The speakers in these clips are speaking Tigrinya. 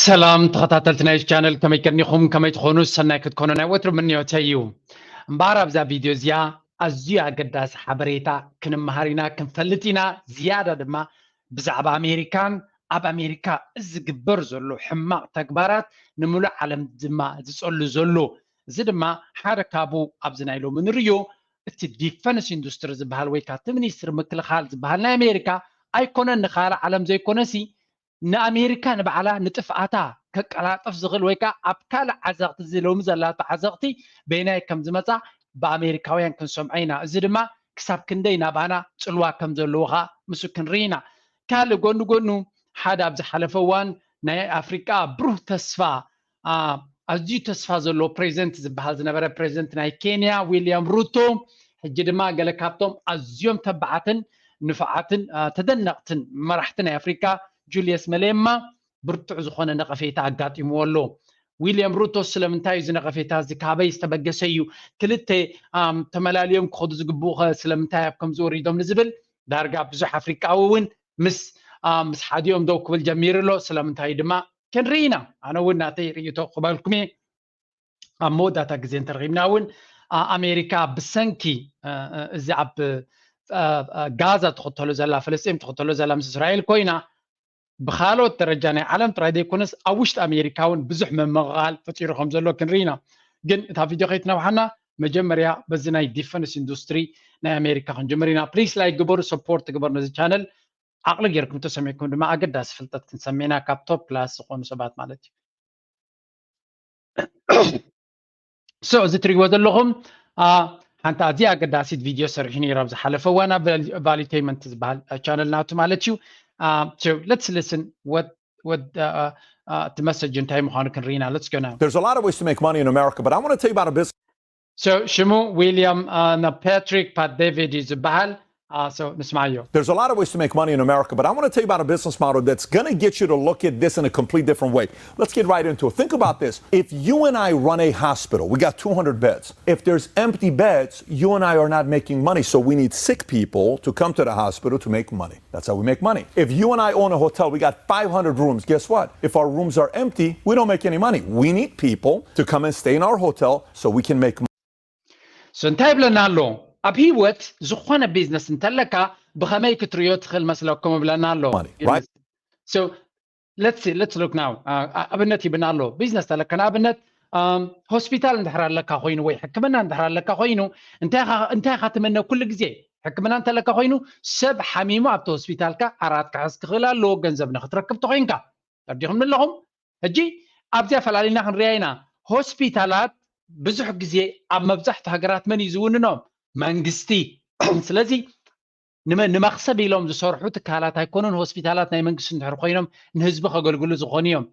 ሰላም ተኸታተልቲ ናይ ቻነል፣ ከመይ ከኒኹም? ከመይ ትኾኑ? ሰናይ ክትኮኑ ናይ ወትሩ ምንዮተይ እዩ። እምበኣር ኣብዛ ቪድዮ እዚኣ ኣዝዩ ኣገዳሲ ሓበሬታ ክንመሃር ኢና፣ ክንፈልጥ ኢና። ዝያዳ ድማ ብዛዕባ ኣሜሪካን ኣብ ኣሜሪካ ዝግበር ዘሎ ሕማቕ ተግባራት ንምሉእ ዓለም ድማ ዝጸሉ ዘሎ፣ እዚ ድማ ሓደ ካብኡ ኣብዚ ናይ ሎሚ ንርእዮ እቲ ዲፈንስ ኢንዱስትሪ ዝበሃል ወይ ከዓ እቲ ሚኒስትሪ ምክልኻል ዝበሃል ናይ ኣሜሪካ ኣይኮነን ንኻልእ ዓለም ዘይኮነሲ ንኣሜሪካ ንባዕላ ንጥፍኣታ ከቀላጥፍ ዝኽእል ወይ ከዓ ኣብ ካልእ ዓዘቕቲ እዚ ሎሚ ዘላቶ ዓዘቕቲ በይናይ ከም ዝመፃ ብኣሜሪካውያን ክንሰምዖ ኢና። እዚ ድማ ክሳብ ክንደይ ናባና ፅልዋ ከም ዘለዎ ከዓ ምስ ክንርኢ ኢና። ካልእ ጎኒ ጎኑ ሓደ ኣብ ዝሓለፈ እዋን ናይ ኣፍሪቃ ብሩህ ተስፋ ኣዝዩ ተስፋ ዘለዎ ፕሬዚደንት ዝበሃል ዝነበረ ፕሬዚደንት ናይ ኬንያ ዊልያም ሩቶ ሕጂ ድማ ገለ ካብቶም ኣዝዮም ተባዓትን ንፉዓትን ተደነቕትን መራሕቲ ናይ ኣፍሪካ ጁልየስ መሌማ ብርቱዕ ዝኾነ ነቐፌታ ኣጋጢምዎ ኣሎ። ዊልያም ሩቶ ስለምንታይ እዚ ነቐፌታ እዚ ካበይ ዝተበገሰ እዩ? ክልተ ተመላልዮም ክኸዱ ዝግብኡ ኸ ስለምንታይ ኣብ ከምዚ ወሪዶም ንዝብል ዳርጋ ብዙሕ ኣፍሪቃዊ እውን ምስ ምስ ሓዲኦም ደው ክብል ጀሚሩ ኣሎ። ስለምንታይ ድማ ክንርኢ ኢና። ኣነ እውን ናተይ ርእይቶ ክበልኩም እየ። ኣብ መወዳእታ ግዜ እንተረኺብና እውን ኣሜሪካ ብሰንኪ እዚ ኣብ ጋዛ ትኽተሎ ዘላ፣ ፍልስጤም ትኽተሎ ዘላ ምስ እስራኤል ኮይና ብካልኦት ደረጃ ናይ ዓለም ጥራይ ዘይኮነስ ኣብ ውሽጢ ኣሜሪካ እውን ብዙሕ ምምቕቓል ፈጢሩ ከም ዘሎ ክንርኢ ኢና። ግን እታ ቪድዮ ከይትነውሓና መጀመርያ በዚ ናይ ዲፈንስ ኢንዱስትሪ ናይ ኣሜሪካ ክንጅምር ኢና። ፕሊስ ላይክ ግበሩ፣ ሰፖርት ግበሩ ነዚ ቻነል። ዓቕሊ ጌርኩም ተሰሚዕኩም ድማ ኣገዳሲ ፍልጠት ክንሰምዕ ኢና ካብ ቶፕ ክላስ ዝኾኑ ሰባት ማለት እዩ። ሶ እዚ ትሪእዎ ዘለኹም ሓንቲ ኣዝያ ኣገዳሲት ቪድዮ ሰሪሑ ነይሩ ኣብ ዝሓለፈ እዋን ኣብ ቫሉቴመንት ዝበሃል ቻነል ናቱ ማለት እዩ። Let's listen what what እቲ መሰጅ እንታይ ምዃኑ ክንርኢና። Let's go now. There's a lot of ways to make money in America, but I want to tell you about a business. So ሽሙ ዊልያም ና ፓትሪክ ፓት ዴቪድ እዩ ዝበሃል። So ንስማዮ። There's a lot of ways to make money in America, but I want to tell you about a business model that's going to get you to look at this in a complete different way. Let's get right into it. Think about this. If you and I run a hospital, we got two hundred beds. If there's empty beds, you and I are not making money. So we need sick people to come to the hospital to make money. That's how we make money. If you and I own a hotel, we got five hundred rooms. Guess what? If our rooms are empty, we don't make any money. We need people to come and stay in our hotal so we can make money. So እንታይ ይብለና ኣሎ? ኣብ ህይወት ዝኾነ ቢዝነስ እንተለካ ብኸመይ ክትርእዮ ትኽእል መስለኩም ይብለና ኣሎ። Let's look now. ኣብነት ይብና ኣሎ። ቢዝነስ ተለካ ንኣብነት ሆስፒታል እንድሕር ኣለካ ኮይኑ ወይ ሕክምና እንድሕር ኣለካ ኮይኑ እንታይ ኢኻ ትምነ ኩሉ ግዜ? ሕክምና እንተለካ ኮይኑ ሰብ ሓሚሙ ኣብቲ ሆስፒታልካ ዓራት ክሕዝ ክኽእል ኣለዎ፣ ገንዘብ ንክትረክብ ተኮይንካ። ተረዲኹም ኣለኹም? ሕጂ ኣብዚኣ ፈላሊና ክንሪኣ ኢና። ሆስፒታላት ብዙሕ ግዜ ኣብ መብዛሕቱ ሃገራት መን እዩ ዝውንኖም? መንግስቲ። ስለዚ ንመክሰብ ኢሎም ዝሰርሑ ትካላት ኣይኮኑን። ሆስፒታላት ናይ መንግስቲ እንድሕር ኮይኖም ንህዝቢ ከገልግሉ ዝኾኑ እዮም።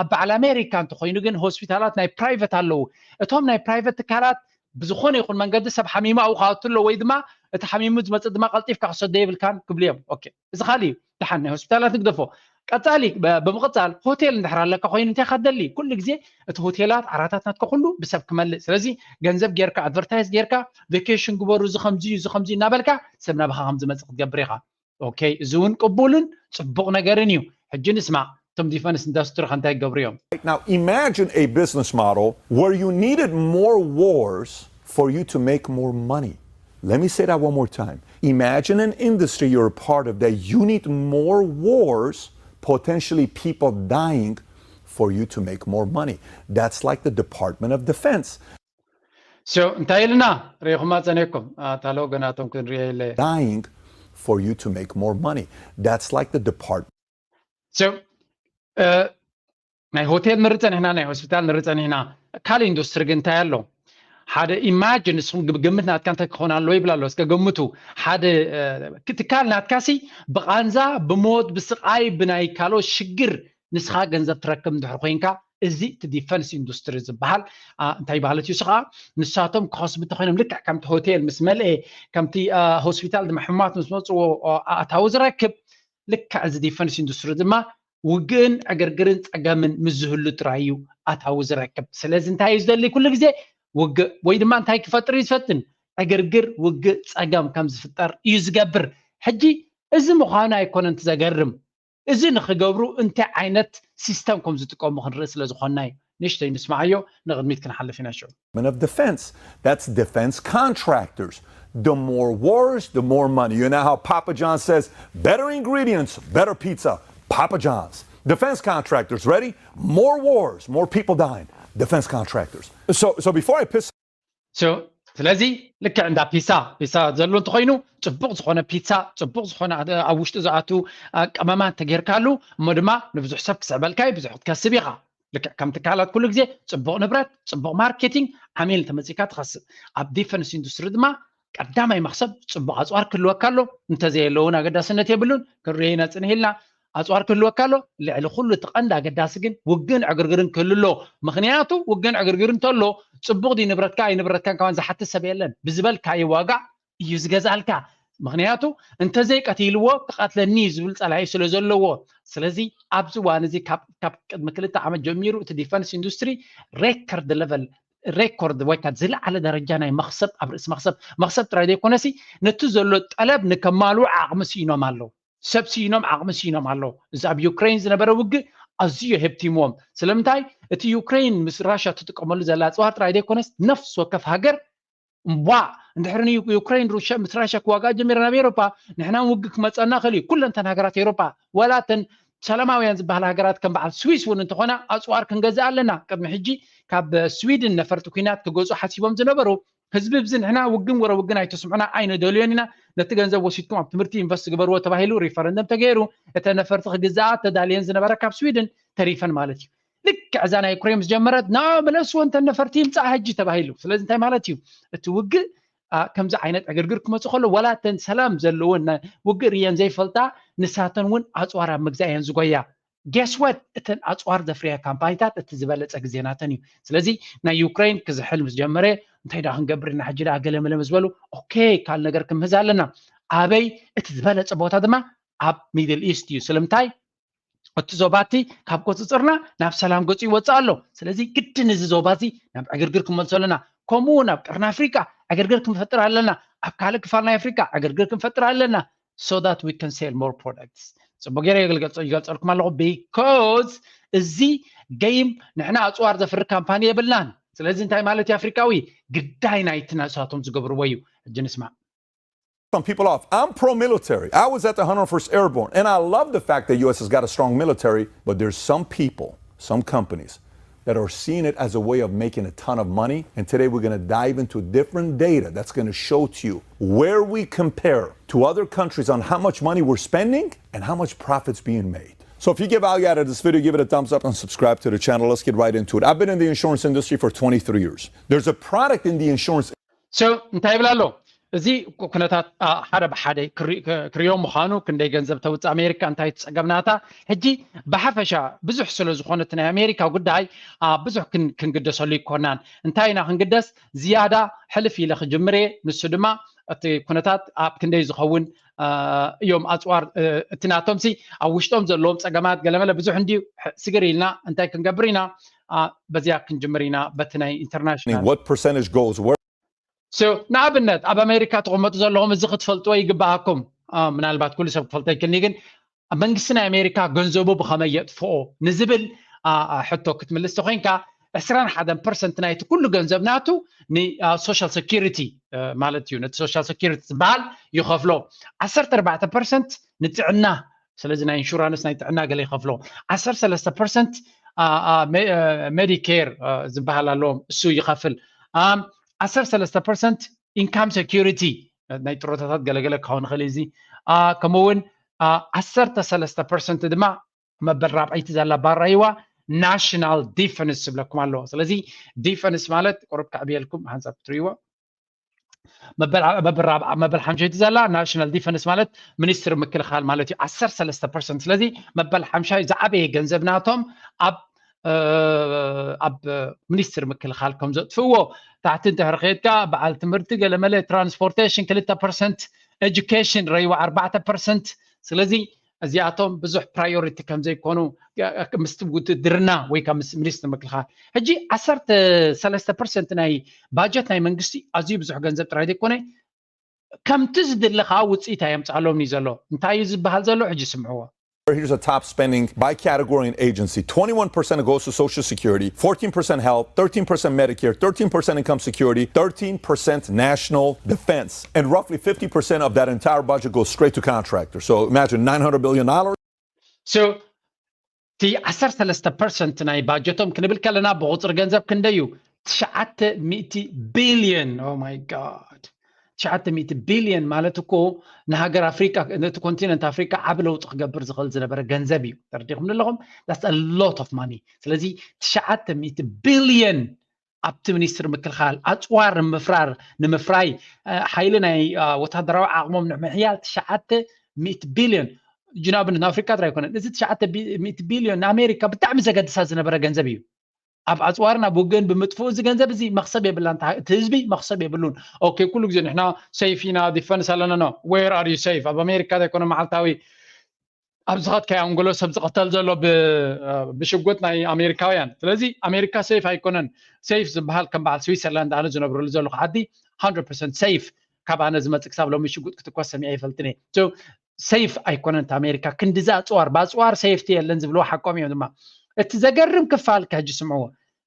ኣብ በዓል ኣሜሪካ እንተኮይኑ ግን ሆስፒታላት ናይ ፕራይቨት ኣለዉ። እቶም ናይ ፕራይቨት ትካላት ብዝኾነ ይኹን መንገዲ ሰብ ሓሚሙ ኣብኡ ክኣቱ ኣሎ ወይ ድማ እቲ ሓሚሙ ዝመፅእ ድማ ቀልጢፍካ ክሰዶ የብልካን ክብሉ እዮም። ኦኬ፣ እዚ ካልእ እዩ። ደሓን ናይ ሆስፒታላት ንግደፎ። ቀፃሊ ብምቕፃል ሆቴል እንድሕር ኣለካ ኮይኑ እንታይ ኢኻ ትደሊ? ኩሉ ግዜ እቲ ሆቴላት ዓራታት ናትካ ኩሉ ብሰብ ክመልእ። ስለዚ ገንዘብ ጌርካ ኣድቨርታይዝ ጌርካ ቬኬሽን ግበሩ፣ እዚ ከምዚ እዩ፣ እዚ ከምዚ እዩ እናበልካ ሰብ ናባኻ ከም ዝመፅእ ክትገብር ኢኻ። ኦኬ፣ እዚ እውን ቅቡልን ፅቡቕ ነገርን እዩ። ሕጂ ንስማዕ እቶም ዲፈንስ ኢንዱስትሪ ከ እንታይ ክገብሩ እዮም? Now imagine a business model where you needed more wars for you to make more money. Let me say that one more time. Imagine an industry you're a part of that you need more wars, potentially people dying, for you to make more money. That's like the Department of Defense. So እንታይ ኢልና ሪኢኹማ ጸኒሕኩም? ኣታ ሎጎ ናቶም ክንሪኦ ኢለ። Dying for you to make more money. That's like the Department. So ናይ ሆቴል ንርኢ ጸኒሕና፣ ናይ ሆስፒታል ንርኢ ጸኒሕና። ካልእ ኢንዱስትሪ ግን እንታይ ኣሎ? ሓደ ኢማጅን፣ ንስኹም ግምት ናትካ እንታይ ክኾን ኣለዎ ይብል ኣሎ። እስከ ገምቱ። ሓደ ትካል ናትካሲ ብቓንዛ፣ ብሞት፣ ብስቓይ፣ ብናይ ካልኦት ሽግር ንስኻ ገንዘብ ትረክብ እንድሕር ኮይንካ፣ እዚ እቲ ዲፈንስ ኢንዱስትሪ ዝበሃል እንታይ ማለት እዩ? ስኻ ንሳቶም ክኸስቡ እንተኮይኖም ልክዕ ከምቲ ሆቴል ምስ መልኤ፣ ከምቲ ሆስፒታል ድማ ሕሙማት ምስ መፅዎ ኣታዊ ዝረክብ፣ ልክዕ እዚ ዲፈንስ ኢንዱስትሪ ድማ ውግእን ዕግርግርን ፀገምን ምስ ዝህሉ ጥራይ እዩ ኣታዊ ዝረክብ። ስለዚ እንታይ እዩ ዝደሊ ኩሉ ግዜ? ውግእ። ወይ ድማ እንታይ ክፈጥር እዩ ዝፈትን? ዕግርግር፣ ውግእ፣ ፀገም ከም ዝፍጠር እዩ ዝገብር። ሕጂ እዚ ምዃኑ ኣይኮነን እቲ ዘገርም። እዚ ንክገብሩ እንታይ ዓይነት ሲስተም ከም ዝጥቀሙ ክንርኢ ስለ ዝኾንና እዩ። ንእሽተይ ንስማዓዮ፣ ንቕድሚት ክንሓልፍ ኢና ሽዑ። Department of Defense. That's defense contractors. The more wars, the more money. You know how Papa John says, better ingredients, better pizza. Papa John's. Defense contractors, ready? More wars, more people dying. Defense contractors. So, so before I piss ስለዚ ልክዕ እንዳ ፒሳ ፒሳ ዘሎ እንተኮይኑ፣ ፅቡቅ ዝኮነ ፒሳ፣ ፅቡቅ ዝኮነ ኣብ ውሽጡ ዝኣቱ ቀመማት ተጌርካሉ፣ እሞ ድማ ንብዙሕ ሰብ ክስዕበልካ እዩ፣ ብዙሕ ክትከስብ ኢካ። ልክዕ ከም ትካላት ኩሉ ግዜ ፅቡቅ ንብረት፣ ፅቡቅ ማርኬቲንግ፣ ዓሚል ተመፂካ ትኸስብ። ኣብ ዲፈንስ ኢንዱስትሪ ድማ ቀዳማይ መክሰብ ፅቡቅ ኣፅዋር ክህልወካ ኣሎ። እንተዘየለውን ኣገዳስነት የብሉን። ክንሪኦ ኢና ፅንሕ ኢልና። ኣፅዋር ክህልወካ ኣሎ። ልዕሊ ኩሉ እቲ ቀንዲ ኣገዳሲ ግን ውግእን ዕግርግርን ክህሉ ኣሎ። ምክንያቱ ውግእን ዕግርግርን እንተሎ፣ ፅቡቅ ድዩ ንብረትካ ኣይንብረትካን ከማን ዝሓትት ሰብ የለን። ብዝበልካዮ ዋጋ እዩ ዝገዝኣልካ። ምክንያቱ እንተዘይቀቲልዎ ክቐትለኒ እዩ ዝብል ፀላኢ ስለ ዘለዎ። ስለዚ ኣብዚ እዋን እዚ ካብ ቅድሚ ክልተ ዓመት ጀሚሩ እቲ ዲፈንስ ኢንዱስትሪ ሬከርድ ለቨል ሬኮርድ ወይ ከዓ ዝለዓለ ደረጃ ናይ መክሰብ ኣብ ርእሲ መክሰብ መክሰብ ጥራይ ዘይኮነሲ ነቲ ዘሎ ጠለብ ንከማልኡ ዓቕሚ ስኢኖም ኣለዉ። ሰብ ስኢኖም ዓቕሚ ስኢኖም ኣለዉ። እዚ ኣብ ዩክሬን ዝነበረ ውግእ ኣዝዩ ሀብቲምዎም። ስለምንታይ እቲ ዩክሬን ምስ ራሻ ትጥቀመሉ ዘላ ኣፅዋር ጥራይ ዘይኮነስ ነፍሲ ወከፍ ሃገር እምቧ እንድሕሪ ንዩክሬን ምስ ራሻ ክዋጋ ጀሚረ ናብ ኤሮፓ ንሕና ውግእ ክመፀና ክእል እዩ። ኩለንተን ሃገራት ኤሮፓ ዋላ እተን ሰላማውያን ዝበሃል ሃገራት ከም በዓል ስዊስ እውን እንተኾና ኣፅዋር ክንገዝእ ኣለና። ቅድሚ ሕጂ ካብ ስዊድን ነፈርቲ ኩናት ክገዝኡ ሓሲቦም ዝነበሩ ህዝቢ ብዚ ንሕና ውግን ወረ ውግን ኣይተስምዑና ኣይንደልዮን ኢና፣ ነቲ ገንዘብ ወሲድኩም ኣብ ትምህርቲ ኢንቨስት ግበርዎ ተባሂሉ ሪፈረንደም ተገይሩ እተ ነፈርቲ ክግዝኣ ተዳልየን ዝነበረ ካብ ስዊድን ተሪፈን ማለት እዩ። ልክዕ እዛ ናይ ዩክሬን ምስ ጀመረት ና መለስዎ እንተ ነፈርቲ ይምፃእ ሕጂ ተባሂሉ። ስለዚ እንታይ ማለት እዩ እቲ ውግእ ከምዚ ዓይነት ዕግርግር ክመፅእ ከሎ ዋላ እተን ሰላም ዘለወን ውግእ ርየን ዘይፈልጣ ንሳተን እውን ኣፅዋር ኣብ ምግዛእ እየን ዝጎያ። ጌስወት እተን ኣፅዋር ዘፍርያ ካምፓኒታት እቲ ዝበለፀ ግዜ ናተን እዩ። ስለዚ ናይ ዩክሬን ክዝሕል ምስ ጀመረ እንታይ ዳ ክንገብር ኢና ሕጂ ዳ ገለመለ ምስ በሉ ኦኬ ካል ነገር ክምህዝ ኣለና። ኣበይ እቲ ዝበለፀ ቦታ ድማ ኣብ ሚድል ኢስት እዩ። ስለምንታይ እቲ ዞባቲ ካብ ቁፅፅርና ናብ ሰላም ገፁ ይወፅእ ኣሎ። ስለዚ ግድን እዚ ዞባዚ ናብ ዕግርግር ክንመልሶ ኣለና። ከምኡ እውን ኣብ ቀርኒ ኣፍሪቃ ዕግርግር ክንፈጥር ኣለና። ኣብ ካልእ ክፋል ናይ ኣፍሪቃ ዕግርግር ክንፈጥር ኣለና። So that we can sell more products. ፅቡቅ ገይረ ይገልፀልኩም ኣለኹ because እዚ ገይም ንሕና ኣፅዋር ዘፍሪ ካምፓኒ የብልናን። ስለዚ እንታይ ማለት እዩ ኣፍሪቃዊ ግዳይ ናይቲ ናሳቶም ዝገብርዎ እዩ። ሕጂ ንስማዕ። Some people off. I'm pro military. I was at the one hundred first Airborne, and I love the fact that U S has got a strong military, but there's some people, some companies that are seeing it as a way of making a ton of money. And today we're going to dive into different data that's going to show to you where we compare to other countries on how much money we're spending and how much profit's being made. So if you get value out of this video, give it a thumbs up and subscribe to the channel. Let's get right into it. I've been in the insurance industry for twenty-three years. There's a product in the insurance So እንታይ ይብል ኣሎ እዚ ኩነታት ሓደ ብሓደ ክሪኦ ምዃኑ ክንደይ ገንዘብ ተውፅእ ኣሜሪካ እንታይ ትፀገምናታ ሕጂ ብሓፈሻ ብዙሕ ስለ ዝኾነት ናይ ኣሜሪካ ጉዳይ ብዙሕ ክንግደሰሉ ይኮናን። እንታይ ኢና ክንግደስ ዝያዳ ሕልፍ ኢለ ክጅምር እየ። ንሱ ድማ እቲ ኩነታት ኣብ ክንደይ ዝኸውን እዮም ኣፅዋር እቲ ናቶም ሲ ኣብ ውሽጦም ዘለዎም ፀገማት ገለመለ ብዙሕ እንድዩ። ስግር ኢልና እንታይ ክንገብር ኢና? በዚያ ክንጅምር ኢና በቲ ናይ ኢንተርናሽናል what percentage goes where ንኣብነት ኣብ ኣሜሪካ ትቕመጡ ዘለኹም እዚ ክትፈልጥዎ ይግበኣኩም። ምናልባት ኩሉ ሰብ ክፈልጦ ይክልኒ ግን መንግስቲ ናይ ኣሜሪካ ገንዘቡ ብኸመይ የጥፍኦ ንዝብል ሕቶ ክትምልስ ተኮይንካ ዕስራን ሓደን ፐርሰንት ናይቲ ኩሉ ገንዘብ ናቱ ንሶሻል ሰኪሪቲ ማለት እዩ። ነቲ ሶሻል ሰኪሪቲ ዝበሃል ይኸፍሎ። ዓሰርተ ኣርባዕተ ፐርሰንት ንጥዕና ስለዚ ናይ ኢንሹራንስ ናይ ጥዕና ገለ ይኸፍሎ። ዓሰርተ ሰለስተ ፐርሰንት ሜዲኬር ዝበሃል ኣለዎም እሱ ይኸፍል። ዓሰርተ ሰለስተ ፐርሰንት ኢንካም ሴኪሪቲ ናይ ጥሮታታት ገለገለ ክኸውን ይኽእል እዚ ከምኡውን ዓሰርተ ሰለስተ ፐርሰንት ድማ መበል ራብዐይቲ ዘላ ባራይዋ ናሽናል ዲፈንስ ዝብለኩም ኣለዎ። ስለዚ ዲፈንስ ማለት ቁሩብ ከዕብየልኩም ሓንሳብ ክትርእይዎ መበል ሓምሸይቲ ዘላ ናሽናል ዲፈንስ ማለት ሚኒስትሪ ምክልኻል ማለት እዩ። ዓሰርተ ሰለስተ ፐርሰንት ስለዚ መበል ሓምሻይ ዝዓበየ ገንዘብ ናቶም ኣብ ኣብ ሚኒስትሪ ምክልኻል ከም ዘጥፍዎ ታሕቲ እንድሕሪ ከድካ በዓል ትምህርቲ ገለመለ ትራንስፖርቴሽን ክልተ ፐርሰንት ኤጁኬሽን ረይዋ ኣርባዕተ ፐርሰንት ስለዚ እዚኣቶም ብዙሕ ፕራዮሪቲ ከም ዘይኮኑ ምስቲ ውትድርና ወይ ከዓ ምስ ሚኒስትሪ ምክልኻል ሕጂ ዓሰርተ ሰለስተ ፐርሰንት ናይ ባጀት ናይ መንግስቲ ኣዝዩ ብዙሕ ገንዘብ ጥራይ ዘይኮነ ከምቲ ዝድለ ከዓ ውፅኢት ኣየምፅኣሎም እዩ ዘሎ። እንታይ እዩ ዝበሃል ዘሎ ሕጂ ስምዕዎ። Here's a top spending by category and agency. Twenty-one percent goes to Social Security, fourteen percent health, thirteen percent Medicare, thirteen percent income security, thirteen percent national defense. And roughly fifty percent of that entire budget goes straight to contractors. So imagine nine hundred billion dollars. So እቲ ዓሰርተ ሰለስተ ፐርሰንት ናይ ባጀቶም ክንብል ከለና ብቁፅሪ ገንዘብ ክንደይ እዩ? ትሽዓተ ሚእቲ ቢልዮን። Oh my God። ትሽዓተ ሚእቲ ቢልዮን ማለት እኮ ንሃገር ኣፍሪቃ፣ ነቲ ኮንቲነንት ኣፍሪቃ ዓቢ ለውጢ ክገብር ዝኽእል ዝነበረ ገንዘብ እዩ። ተረዲኹም ኣለኹም? That's a lot of money። ስለዚ ትሽዓተ ሚእቲ ቢልዮን ኣብቲ ሚኒስትሪ ምክልኻል ኣፅዋር ንምፍራር ንምፍራይ ሓይሊ ናይ ወታደራዊ ዓቕሞም ንምሕያል ትሽዓተ ሚእቲ ቢልዮን። ጅናብነት ንኣፍሪካ ጥራይ ኣይኮነን። እዚ ትሽዓተ ሚእቲ ቢልዮን ንኣሜሪካ ብጣዕሚ ዘገድሳ ዝነበረ ገንዘብ እዩ። ኣብ ኣፅዋርን ኣብ ውግእን ብምጥፍኡ እዚ ገንዘብ እዚ መክሰብ የብላን። እቲ ህዝቢ መክሰብ የብሉን። ኦኬ፣ ኩሉ ግዜ ንሕና ሰይፍ ኢና፣ ዲፈንስ ኣለና። No, where are you safe? ኣብ ኣሜሪካ ዘይኮነ መዓልታዊ ኣብ ዝኸድካዮ ኣንጎሎ ሰብ ዝቕተል ዘሎ ብሽጉጥ ናይ ኣሜሪካውያን። ስለዚ ኣሜሪካ ሰይፍ ኣይኮነን። ሰይፍ ዝበሃል ከም በዓል ስዊትዘርላንድ ኣነ ዝነብረሉ ዘለኹ ዓዲ ሰይፍ። ካብ ኣነ ዝመፅእ ክሳብ ሎሚ ሽጉጥ ክትኮስ ሰሚዐ ይፈልጥን እየ። ሰይፍ ኣይኮነን እቲ ኣሜሪካ። ክንዲዚ ኣፅዋር፣ ብኣፅዋር ሰይፍቲ የለን ዝብልዎ ሓቆም እዮም ድማ። እቲ ዘገርም ክፋል ከሕጂ ስምዕዎ።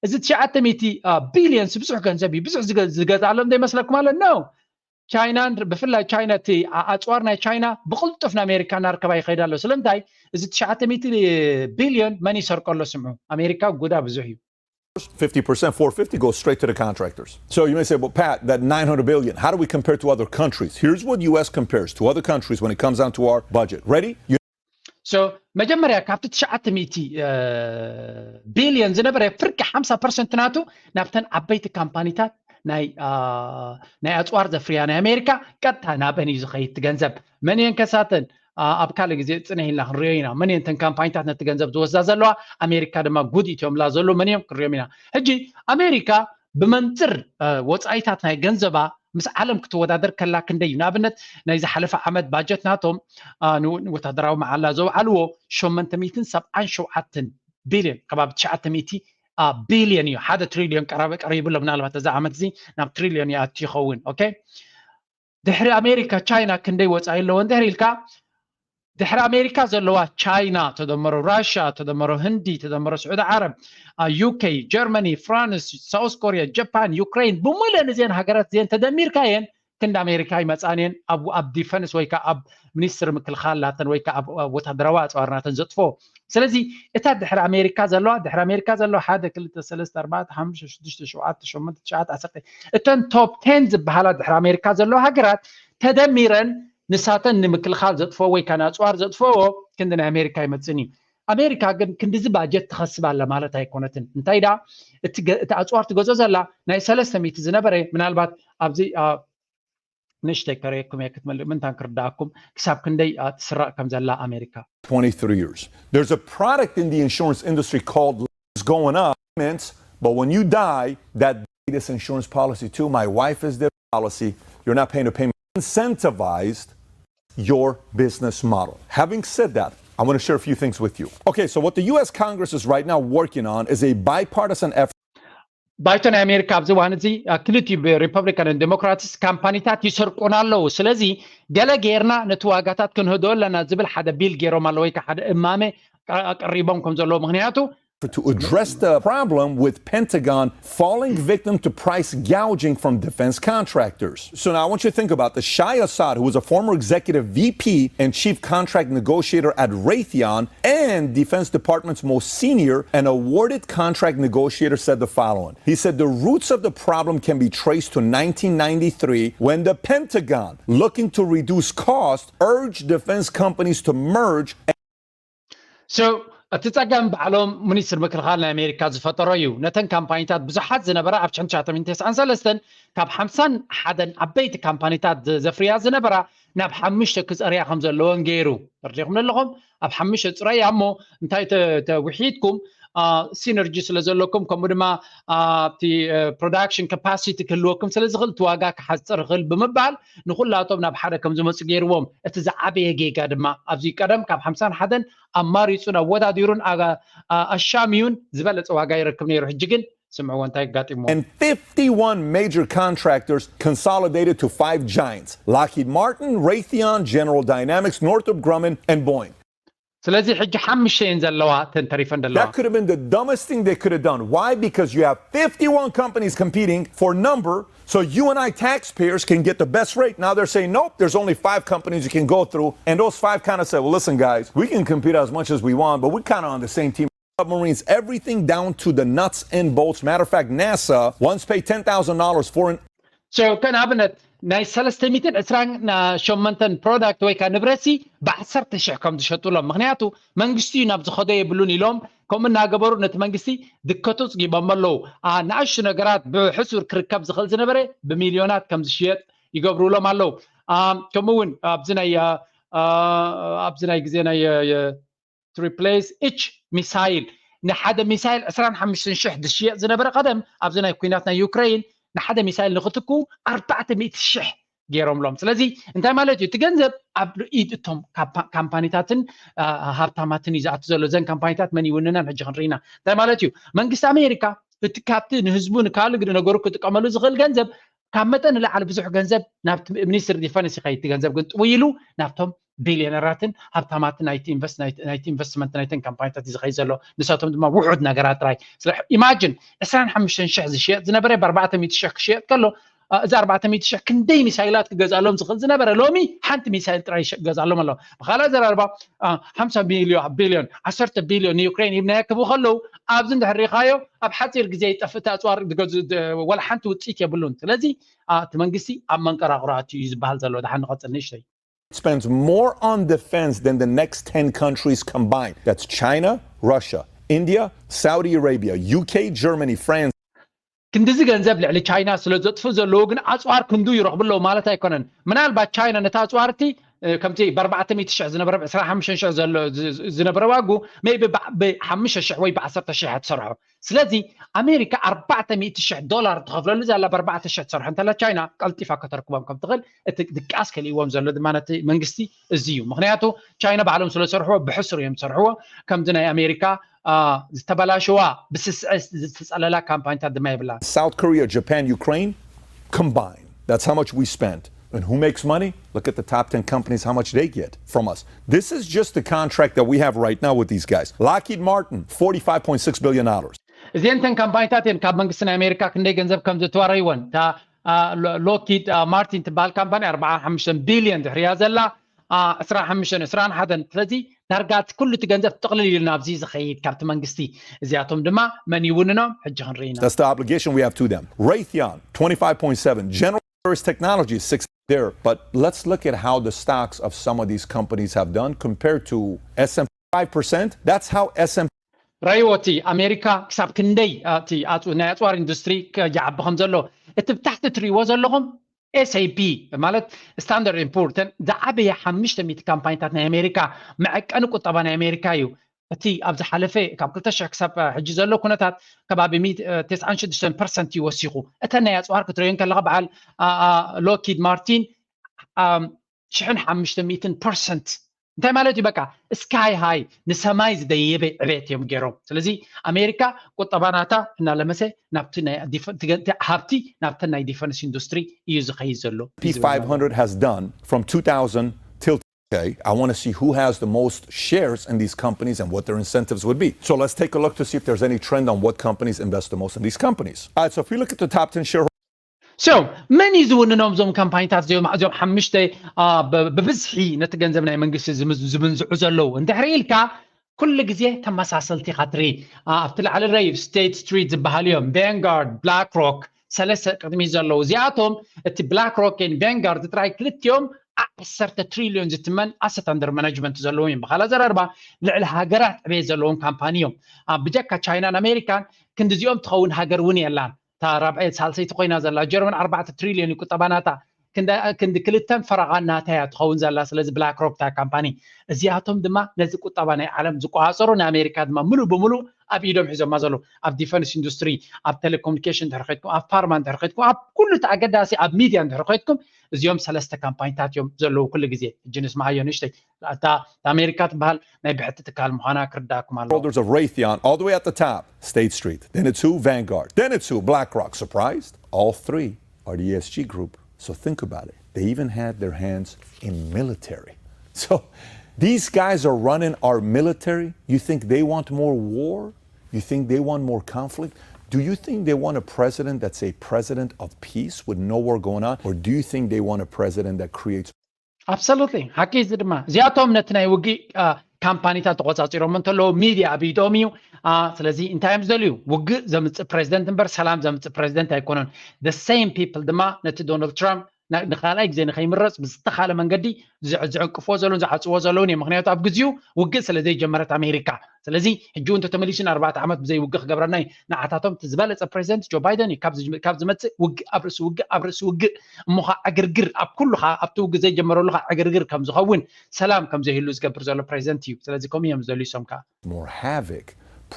እዚ ትሽዓተ ሚእቲ ቢልዮን ብዝሕ ገንዘብ እዩ። ብዙሕ ዝገዝኣሎም ዘይመስለኩም ኣሎ? No። ቻይና ብፍላይ ቻይና እቲ ኣፅዋር ናይ ቻይና ብቕልጡፍ ንኣሜሪካ እናርከባ ይኸይድ ኣሎ። ስለምንታይ? እዚ ትሽዓተ ሚእቲ ቢልዮን መን ይሰርቆ ኣሎ? ስምዑ፣ ኣሜሪካ ጉዳ ብዙሕ እዩ። fifty percent, four fifty goes straight to the contractors. So you may say, but Pat, that nine hundred billion, how do we compare to other countries? Here's what U S compares to other countries when it comes down to our budget. Ready? You So መጀመርያ ካብቲ ትሽዓተ ሚእቲ ቢልዮን ዝነበረ ፍርቂ ሓምሳ ፐርሰንት ናቱ ናብተን ዓበይቲ ካምፓኒታት ናይ ኣፅዋር ዘፍርያ ናይ ኣሜሪካ ቀጥታ ናበን እዩ ዝኸይድ ገንዘብ። መን እየን ከሳተን? ኣብ ካልእ ግዜ ፅንሕ ኢልና ክንሪኦ ኢና። መን እየን ተን ካምፓኒታት ነቲ ገንዘብ ዝወስዳ ዘለዋ? ኣሜሪካ ድማ ጉድ ኢትዮምላ ዘለዉ መን እዮም? ክንሪኦም ኢና። ሕጂ ኣሜሪካ ብመንፅር ወፃኢታት ናይ ገንዘባ ምስ ዓለም ክትወዳደር ከላ ክንደይ እዩ? ንኣብነት ናይ ዝሓለፈ ዓመት ባጀት ናቶም ንወታደራዊ መዓላ ዘውዓልዎ ሸሞንተ ሚእትን ሰብዓን ሸውዓተን ቢልዮን፣ ከባቢ ትሽዓተ ሚእቲ ቢልዮን እዩ። ሓደ ትሪልዮን ቀሪቡ ኣሎ። ምናልባት እዚ ዓመት እዚ ናብ ትሪልዮን ይኣቱ ይኸውን። ኦኬ፣ ድሕሪ ኣሜሪካ ቻይና ክንደይ ወፃኢ ኣለዎ እንድሕር ኢልካ፣ ድሕሪ ኣሜሪካ ዘለዋ ቻይና ተደመሮ ራሽያ ተደመሮ ህንዲ ተደመሮ ስዑዲ ዓረብ፣ ዩኬ፣ ጀርመኒ፣ ፍራንስ፣ ሳውስ ኮሪያ፣ ጃፓን፣ ዩክሬን፣ ብምሉእን እዚአን ሃገራት እዚአን ተደሚርካየን ክንዲ ኣሜሪካ ይመፃን እየን። ኣብ ዲፈንስ ወይ ከዓ ኣብ ሚኒስትሪ ምክልኻል ናተን ወይ ከዓ ኣብ ወታደራዊ ኣፅዋር ናተን ዘጥፎ። ስለዚ እታ ድሕሪ ኣሜሪካ ዘለዋ፣ ድሕሪ ኣሜሪካ ዘለዋ ሓደ ክልተ ሰለስተ ኣርባዕተ ሓሙሽተ ሽዱሽተ ሸውዓተ ሸሞንተ ትሽዓተ ዓሰርተ፣ እተን ቶፕ ቴን ዝበሃላ ድሕሪ ኣሜሪካ ዘለዋ ሃገራት ተደሚረን ንሳተን ንምክልኻል ዘጥፍኦ ወይ ከዓ ንኣፅዋር ዘጥፍኦ ክንዲ ናይ ኣሜሪካ ይመፅን እዩ። ኣሜሪካ ግን ክንዲዚ ባጀት ትኸስብ ኣላ ማለት ኣይኮነትን። እንታይ ዳ እቲ ኣፅዋር ትገዞ ዘላ ናይ ሰለስተ ሚእቲ ዝነበረ ምናልባት ኣብዚ ንእሽተይ ከርእየኩም እየ ክትመልእ ምንታን ክርዳኣኩም ክሳብ ክንደይ ትስራቕ ከም ዘላ ኣሜሪካ። twenty, thirty years. There's a product in the insurance industry called is going up, but when you die, that this insurance policy too, my wife is their policy, you're not paying a payment. Incentivized your business model. Having said that, I want to share a few things with you. Okay, so what the U S Congress is right now working on is a bipartisan effort. ባይቶ ናይ ኣሜሪካ ኣብዚ እዋን እዚ ክልቲኡ ብሪፐብሊካንን ዴሞክራትስ ካምፓኒታት ይሰርቁና ኣለዉ። ስለዚ ገለ ጌርና ነቲ ዋጋታት ክንህድኦ ኣለና ዝብል ሓደ ቢል ገይሮም ኣለዉ ወይ ከዓ ሓደ እማመ ኣቀሪቦም ከም ዘለዉ። ምክንያቱ to address the problem with Pentagon falling victim to price gouging from defense contractors. So now I want you to think about this. Shai Assad, who was a former executive V P and chief contract negotiator at Raytheon and Defense Department's most senior and awarded contract negotiator, said the following. He said the roots of the problem can be traced to nineteen ninety-three when the Pentagon, looking to reduce costs, urged defense companies to merge. So እቲ ጸገም ባዕሎም ሚኒስትር ምክልኻል ናይ ኣሜሪካ ዝፈጠሮ እዩ። ነተን ካምፓኒታት ብዙሓት ዝነበራ ኣብ ሽሕን ትሽዓተ ሚእትን ተስዓን ሰለስተን ካብ ሓምሳን ሓደን ዓበይቲ ካምፓኒታት ዘፍርያ ዝነበራ ናብ ሓሙሽተ ክጸርያ ከም ዘለዎን ገይሩ። ተርዲኹም ኣለኹም? ኣብ ሓሙሽተ ጽረያ እሞ እንታይ ተውሒድኩም ሲነርጂ ስለ ዘለኩም ከምኡ ድማ ኣብቲ ፕሮዳክሽን ካፓሲቲ ክህልወኩም ስለ ዝኽእል እቲ ዋጋ ክሓፅር ይኽእል ብምባል ንኩላቶም ናብ ሓደ ከም ዝመፁ ገይርዎም። እቲ ዝዓበየ ጌጋ ድማ ኣብዚ ቀደም ካብ ሓምሳን ሓደን ኣማሪፁን ኣወዳዲሩን ኣሻሚዩን ዝበለፀ ዋጋ ይረክብ ነይሩ። ሕጂ ግን ስምዕዎ እንታይ ኣጋጢምዎ። And fifty-one major contractors consolidated to five giants: Lockheed Martin, Raytheon, General Dynamics, Northrop Grumman, and Boeing. ስለዚ ሕጂ ሓሙሽተ እየን ዘለዋ፣ ተን ተሪፈን ዘለዋ። That could have been the dumbest thing they could have done. Why? Because you have fifty-one companies competing for number, so you and I taxpayers can get the best rate. Now they're saying, nope, there's only five companies you can go through. And those five kind of said, well, listen, guys, we can compete as much as we want, but we're kind of on the same team. Submarines, everything down to the nuts and bolts. Matter of fact, NASA once paid ten thousand dollars for an So ከ ንኣብነት ናይ ሰለስተ ሚእትን ዕስራን ሸሞንተን product ወይ ከዓ ንብረትሲ ብዓሰርተ ሽሕ ከም ዝሸጡሎም፣ ምክንያቱ መንግስቲ እዩ ናብ ዝኸዶ የብሉን ኢሎም ከምኡ እናገበሩ ነቲ መንግስቲ ድከቱ ፅጊቦም ኣለዉ። ንኣሽቱ ነገራት ብሕሱር ክርከብ ዝኽእል ዝነበረ ብሚልዮናት ከም ዝሽየጥ ይገብሩሎም ኣለዉ። ከምኡ እውን ኣብዚ ናይ ኣብዚ ናይ ግዜ ናይ to replace each missile ንሓደ ሚሳይል ዕስራን ሓሙሽተን ሽሕ ዝሽየጥ ዝነበረ ቀደም ኣብዚ ናይ ኩናት ናይ ዩክሬን ንሓደ ሚሳይል ንክትኩ ኣርባዕተ ሚእቲ ሽሕ ገይሮምሎም። ስለዚ እንታይ ማለት እዩ? እቲ ገንዘብ ኣብ ኢድ እቶም ካምፓኒታትን ሃብታማትን እዩ ዝኣቱ ዘሎ። እዘን ካምፓኒታት መን ይውንነን ሕጂ ክንርኢና። እንታይ ማለት እዩ? መንግስቲ ኣሜሪካ እቲ ካብቲ ንህዝቡ ንካልእ ነገሩ ክጥቀመሉ ዝኽእል ገንዘብ ካብ መጠን ንላዕሊ ብዙሕ ገንዘብ ናብቲ ሚኒስትሪ ዲፈንስ ይኸይድ። እቲ ገንዘብ ግን ጥውይ ኢሉ ናብቶም ቢልዮነራትን ሃብታማትን ናይቲ ኢንቨስትመንት ናይተን ካምፓኒታት እዩ ዝኸይድ ዘሎ። ንሳቶም ድማ ውሑድ ነገራት ጥራይ። ኢማጅን ዕስራን ሓሙሽተን ሽሕ ዝሽየጥ ዝነበረ ብኣርባዕተ ሚእቲ ሽሕ ክሽየጥ ከሎ እዚ ኣርባዕተ ሚእቲ ሽሕ ክንደይ ሚሳይላት ክገዝኣሎም ዝኽእል ዝነበረ ሎሚ ሓንቲ ሚሳይል ጥራይ ክገዝኣሎም ኣሎ። ብካልእ ኣዘራርባ ሓምሳ ሚልዮን ቢልዮን ዓሰርተ ቢልዮን ንዩክሬን ሂብናዮ ክብሉ ከለዉ ኣብዚ እንድሕር ሪኢኻዮ ኣብ ሓፂር ግዜ ይጠፍእ እቲ ኣፅዋር ወላ ሓንቲ ውፅኢት የብሉን። ስለዚ እቲ መንግስቲ ኣብ መንቀራቕሮ ኣትዩ እዩ ዝበሃል ዘሎ። ደሓን ንቐፅል ንእሽተይ spends more on defense than the next ten countries combined. That's China, Russia, India, Saudi Arabia, U K, Germany, France. ክንድዚ ገንዘብ ልዕሊ ቻይና ስለ ዘጥፍኡ ዘለዉ ግን ኣፅዋር ክንዱ ይረኽቡ ኣለዉ ማለት ኣይኮነን። ምናልባት ቻይና ነቲ ኣፅዋርቲ ከምቲ ብኣርባዕተ ሚእቲ ሽሕ ዝነበረ ዕስራን ሓሙሽተን ሽሕ ዝነበረ ዋጉ maybe ብሓሙሽተ ሽሕ ወይ ብዓሰርተ ሽሕ እያ ትሰርሖ። ስለዚ ኣሜሪካ ኣርባዕተ ሚእቲ ሽሕ ዶላር ትኸፍለሉ ዘላ ብኣርባዕተ ሽሕ ትሰርሖ እንተላ ቻይና ቀልጢፋ ከተርክቦም ከም ትኽእል እቲ ድቃስ ከልእዎም ዘሎ ድማ ነቲ መንግስቲ እዚ እዩ። ምክንያቱ ቻይና ባዕሎም ስለ ዝሰርሕዎ ብሕሱር እዮም ዝሰርሕዎ። ከምዚ ናይ ኣሜሪካ ዝተበላሸዋ ብስስዐ ዝተፀለላ ካምፓኒታት ድማ የብላ። South Korea, Japan, Ukraine combined. That's how much we spent. And who makes money? Look at the top ten companies, how much they get from us. This is just the contract that we have right now with these guys. Lockheed Martin, forty-five point six billion dollars. እዚአን እተን ካምፓኒታት እየን ካብ መንግስቲ ናይ ኣሜሪካ ክንደይ ገንዘብ ከም ዝተዋረይወን። እታ ሎኪድ ማርቲን ትበሃል ካምፓኒ ኣርባዓን ሓሙሽተን ቢልዮን ድሕርያ ዘላ ዕስራን ሓሙሽተን ዕስራን ሓደን። ስለዚ ዳርጋ እቲ ኩሉ እቲ ገንዘብ ጥቕልል ኢሉ ናብዚ ዝኸይድ ካብቲ መንግስቲ። እዚኣቶም ድማ መን ይውንኖም ሕጂ ክንርኢ ኢና። That's the obligation we have to them. Raytheon, twenty-five point seven. General Motors Technology is six there. But let's look at how the stocks of some of these companies have done compared to S and P five percent. That's how S and P ረይዎ እቲ ኣሜሪካ ክሳብ ክንደይ እቲ ናይ ኣፅዋር ኢንዱስትሪ ይዓቢ ከም ዘሎ እቲ ብታሕቲ ትሪእዎ ዘለኹም S and P ማለት ስታንዳርድ ኤንድ ፑር ዝዓበየ ሓሙሽተ ሚእቲ ካምፓኒታት ናይ ኣሜሪካ መዐቀኒ ቁጠባ ናይ ኣሜሪካ እዩ። እቲ ኣብ ዝሓለፈ ካብ ክልተ ሽሕ ክሳብ ሕጂ ዘሎ ኩነታት ከባቢ ተስዓን ሽዱሽተን ፐርሰንት እዩ ወሲኹ። እተን ናይ ኣፅዋር ክትርእዮ ከለካ በዓል ሎኪድ ማርቲን ሽሕን ሓሙሽተ ሚእትን ፐርሰንት እንታይ ማለት እዩ? በቃ ስካይ ሃይ ንሰማይ ዝደየበ ዕቤት እዮም ገይሮም። ስለዚ ኣሜሪካ ቁጠባ ናታ እናለመሰ ናብቲ ሃብቲ ናብተን ናይ ዲፈንስ ኢንዱስትሪ እዩ ዝኸይድ ዘሎ። S and P five hundred has done from two thousand till today. I want to see who has the most shares in these companies and what their incentives would be. So let's take a look to see if there's any trend on what companies invest the most in these companies. All right, so if we look at the top ten shareholders, so መን እዩ ዝውንኖም እዞም ካምፓኒታት እዚኦም እዚኦም ሓሙሽተ ብብዝሒ ነቲ ገንዘብ ናይ መንግስቲ ዝምንዝዑ ዘለዉ እንድሕሪ ኢልካ ኩሉ ግዜ ተመሳሰልቲ ኢኻ ትርኢ። ኣብቲ ላዕሊ ረይ ስቴት ስትሪት ዝበሃል እዮም፣ ቫንጋርድ፣ ብላክ ሮክ ሰለስተ ቅድሚ ዘለዉ እዚኣቶም እቲ ብላክ ሮክ ን ቫንጋርድ ጥራይ ክልቲኦም ዓሰርተ ትሪልዮን ዝትመን ኣሰት ኣንደር ማናጅመንት ዘለዎም እዮም። ብካልእ ኣዘራርባ ልዕሊ ሃገራት ዕቤት ዘለዎም ካምፓኒ እዮም። ብጀካ ቻይናን ኣሜሪካን ክንዲዚኦም ትኸውን ሃገር እውን የላን። እታ ራብዐይ ሳልሰይቲ ኮይና ዘላ ጀርመን ኣርባዕተ ትሪልዮን እዩ ቁጠባ ናታ። ክንዲ ክልተን ፈረቓን ናታ እያ ትኸውን ዘላ። ስለዚ ብላክ ሮክ እታ ካምፓኒ እዚኣቶም ድማ ነዚ ቁጠባ ናይ ዓለም ዝቆፃፀሩ ንኣሜሪካ ድማ ምሉእ ብምሉእ ኣብ ኢዶም ሒዞማ ዘለዉ ኣብ ዲፈንስ ኢንዱስትሪ ኣብ ቴሌኮሙኒኬሽን እንድሕር ከድኩም ኣብ ፋርማ እንድሕር ከድኩም ኣብ ኩሉ እቲ ኣገዳሲ ኣብ ሚድያ እንድሕር ከድኩም እዚኦም ሰለስተ ካምፓኒታት እዮም ዘለዉ ኩሉ ግዜ። ሕጂ ንስምዓዮ ንእሽተይ እታ ኣሜሪካ ትበሃል ናይ ብሕቲ ትካል ምዃና ክርዳእኩም ኣለዎ። Shareholders of Raytheon, all the way at the top, State Street. Then it's who? Vanguard. Then it's who? BlackRock. Surprised? All three are the E S G group. So think about it. They even had their hands in military. So These guys are running our military. You think they want more war? You think they want more conflict? Do you think they want a president that's a president of peace with no war going on? Or do you think they want a president that creates Absolutely. ሓቂ እዚ ድማ እዚኣቶም ነቲ ናይ ውግእ ካምፓኒታት ተቆፃፂሮም እንተለዉ ሚድያ ኣብ ኢዶም እዩ። ስለዚ እንታይ እዮም ዝደልዩ? ውግእ ዘምፅእ ፕሬዚደንት እምበር ሰላም ዘምፅእ ፕሬዚደንት ኣይኮነን። The same people ድማ ነቲ ዶናልድ ትራምፕ ንካልኣይ ግዜ ንከይምረፅ ብዝተካለ መንገዲ ዝዕንቅፍዎ ዘለውን ዝዓፅዎ ዘለውን እዮም። ምክንያቱ ኣብ ግዜኡ ውግእ ስለ ዘይጀመረት ኣሜሪካ። ስለዚ ሕጂ እውን ተመሊሱ ንኣርባዕተ ዓመት ብዘይ ውግእ ክገብረና እዩ። ንዓታቶም እቲ ዝበለፀ ፕሬዚደንት ጆ ባይደን እዩ። ካብ ዝመፅእ ውግእ ኣብ ርእሲ ውግእ ኣብ ርእሲ ውግእ እሞ ከዓ ዕግርግር ኣብ ኩሉ ከዓ ኣብቲ ውግእ ዘይጀመረሉ ከዓ ዕግርግር ከም ዝኸውን ሰላም ከም ዘይህሉ ዝገብር ዘሎ ፕሬዚደንት እዩ። ስለዚ ከምኡ እዮም ዝደልዩ እሶም ከዓ። More havoc,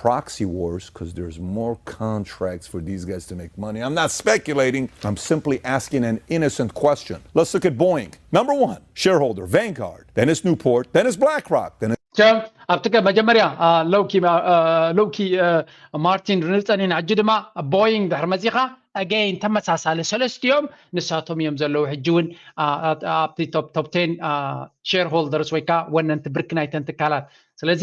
proxy wars, because there's more contracts for these guys to make money. I'm not speculating. I'm simply asking an innocent question. Let's look at Boeing. Number one shareholder, Vanguard. Then it's Newport. Then it's BlackRock. Then it's ኣብቲ መጀመርያ ሎኪ ሎኪ ማርቲን ንርፀኒ ሕጂ ድማ ቦይንግ ድሕር መፂኻ ኣገይን ተመሳሳሊ ሰለስቲኦም ንሳቶም እዮም ዘለዉ። ሕጂ እውን ኣብቲ ቶፕ ቴን ሼርሆልደርስ ወይ ከዓ ወነንቲ ብርክ ናይተን ትካላት ስለዚ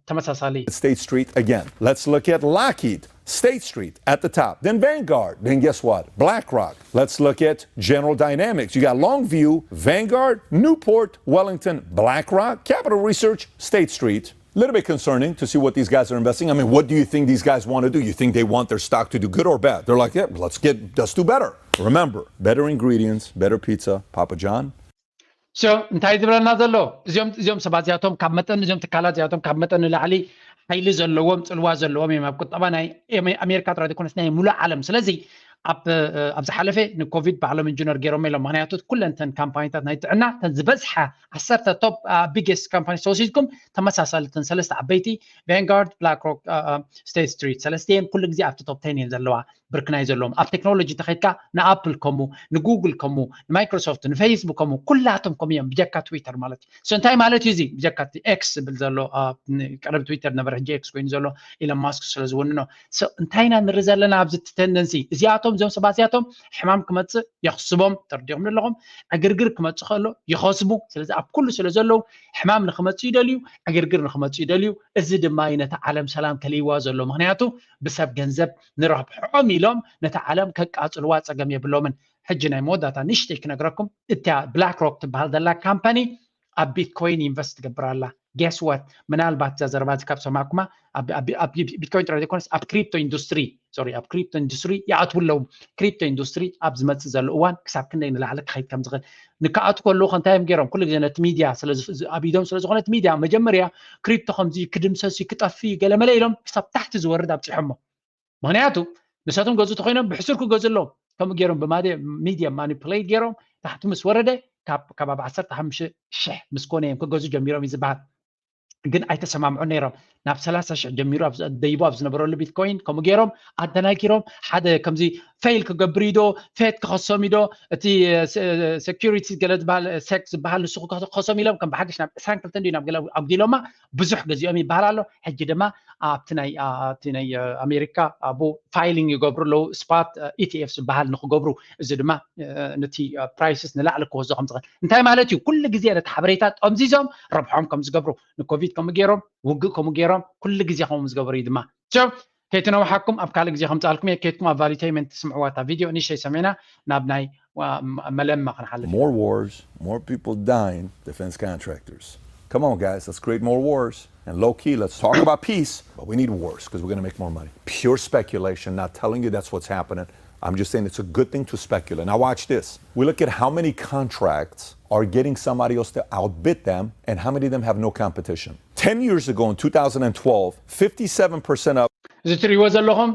ተመሳሳሊ State Street again. Let's look at Lockheed, State Street at the top, then Vanguard, then guess what? BlackRock. Let's look at General Dynamics. You got Longview, Vanguard, Newport, Wellington, BlackRock, Capital Research, State Street. A little bit concerning to see what these guys are investing. I mean, what do you think these guys want to do? You think they want their stock to do good or bad? They're like, yeah, let's get let's do better. Remember, better ingredients, better pizza, Papa John. So እንታይ ዝብለና ዘሎ እዚኦም እዚኦም ሰባት እዚኣቶም ካብ መጠን እዚኦም ትካላት እዚኣቶም ካብ መጠን ንላዕሊ ሓይሊ ዘለዎም ፅልዋ ዘለዎም እዮም ኣብ ቁጠባ ናይ ኣሜሪካ ጥራይ ዘይኮነስ ናይ ሙሉእ ዓለም። ስለዚ ኣብ ዝሓለፈ ንኮቪድ ባዕሎም ኢንጂነር ገይሮም ኢሎም። ምክንያቱ ኩለንተን ካምፓኒታት ናይ ጥዕና ተን ዝበዝሓ ዓሰርተ ቶፕ ቢገስት ካምፓኒ ተወሲድኩም ተመሳሳልተን ሰለስተ ዓበይቲ ቫንጋርድ ብላክሮክ ስቴት ስትሪት ሰለስቲኤን ኩሉ ግዜ ኣብቲ ቶፕ ቴን እየን ዘለዋ። ብርክናይ ዘለዎም ኣብ ቴክኖሎጂ ተኸድካ ንኣፕል ከሙ ንጉግል ከሙ ንማይክሮሶፍት ንፌስቡክ ከሙ ኩላቶም ከሙ እዮም ብጀካ ትዊተር ማለት እዩ። እንታይ ማለት እዩ እዚ ብጀካ ኤክስ ዝብል ዘሎ ቀደም ትዊተር ነበረ ሕጂ ኤክስ ኮይኑ ዘሎ ኢለን ማስክ ስለ ዝውንኖ። እንታይ ኢና ንርኢ ዘለና ኣብዚ ተንደንሲ እዚኣቶም እዞም ሰባት እዚኣቶም ሕማም ክመፅእ የኽስቦም ተርዲኹም ኣለኹም። ዕግርግር ክመፅእ ከሎ ይኸስቡ። ስለዚ ኣብ ኩሉ ስለ ዘለዉ ሕማም ንክመፅእ ይደልዩ፣ ዕግርግር ንክመፅእ ይደልዩ። እዚ ድማ እዩ ነቲ ዓለም ሰላም ከልይዋ ዘሎ። ምክንያቱ ብሰብ ገንዘብ ንረብሖም ኢሎም ነቲ ዓለም ከቃፅልዋ ፀገም የብሎምን። ሕጂ ናይ መወዳእታ ንሽተይ ክነግረኩም እቲያ ብላክ ሮክ ትበሃል ዘላ ካምፓኒ ኣብ ቢትኮይን ኢንቨስት ትገብር ኣላ። Guess what? ምናልባት እዛ ዘረባ እዚ ካብ ሰማዕኩማ ኣብ ቢትኮይን ጥራይ ዘይኮነስ ኣብ ክሪፕቶ ኢንዱስትሪ ሶሪ ኣብ ክሪፕቶ ኢንዱስትሪ ይኣትዉ ኣለዉ። ክሪፕቶ ኢንዱስትሪ ኣብ ዝመፅእ ዘሎ እዋን ክሳብ ክንደይ ንላዕሊ ክኸይድ ከም ዝኽእል ንክኣትዉ ከለዉ ከንታይ እዮም ገይሮም ኩሉ ግዜ ነቲ ሚድያ ኣብ ኢዶም ስለ ዝኾነ እቲ ሚድያ መጀመርያ ክሪፕቶ ከምዚ ክድምሰስ ክጠፍ ገለመለ ኢሎም ክሳብ ታሕቲ ዝወርድ ኣብፂሖሞ። ምክንያቱ ንሳቶም ገዙ ተኮይኖም ብሕሱር ክገዙ ኣለዎም። ከምኡ ገይሮም ብማደ ሚድያ ማኒፕሌት ገይሮም ታሕቲ ምስ ወረደ ካብ ከባቢ ዓሰርተ ሓሙሽተ ሽሕ ምስ ኮነ እዮም ክገዙ ጀሚሮም እዩ ዝበሃል። ግን ኣይተሰማምዑ ነይሮም። ናብ ሰላሳ ሽሕ ጀሚሩ ደይቡ ኣብ ዝነበረሉ ቢትኮይን ከምኡ ገይሮም ኣደናጊሮም ሓደ ከምዚ ፌል ክገብር ዶ ፌት ክኸሶም ዶ እቲ ሴኪሪቲ ገለ ዝበሃል ሴክ ዝበሃል ንሱ ክኸሶም ኢሎም ከም ብሓድሽ ናብ ዕስራን ክልተን ድዩ ናብ ገለ ኣጉዲሎማ ብዙሕ ገዚኦም ይበሃል ኣሎ። ሕጂ ድማ ኣብቲ ናይ ኣብቲ ናይ ኣሜሪካ ኣብ ፋይሊንግ ይገብሩ ኣለዉ ስፓት ኢቲኤፍ ዝበሃል ንክገብሩ እዚ ድማ ነቲ ፕራይስስ ንላዕሊ ክወስዶ ከም ዝኽእል እንታይ ማለት እዩ? ኩሉ ግዜ ነቲ ሓበሬታ ጠምዚዞም ረብሖም ከም ዝገብሩ ንኮቪድ ከምኡ ገይሮም ውግእ ከምኡ ገይሮም ኩሉ ግዜ ከምኡ ዝገበሩ እዩ ድማ ከይትነውሓኩም ኣብ ካልእ ግዜ ከምፃልኩም እየ። ከይትኩም ኣብ ቫሊቴመንት ትስምዕዋ እታ ቪድዮ ንእሽተይ ሰሚዕና ናብ ናይ መለማ ክንሓልፍ። More wars, more people dying, defense contractors. Come on, guys, let's create more wars. And low key, let's talk about peace, but we need wars because we're going to make more money. Pure speculation, not telling you that's what's happening. I'm just saying it's a good thing to speculate. Now, watch this. We look at how many contracts are getting somebody else to outbid them and how many of them have no competition. Ten years ago in two thousand twelve, fifty-seven percent of እዚ ትሪእዎ ዘለኹም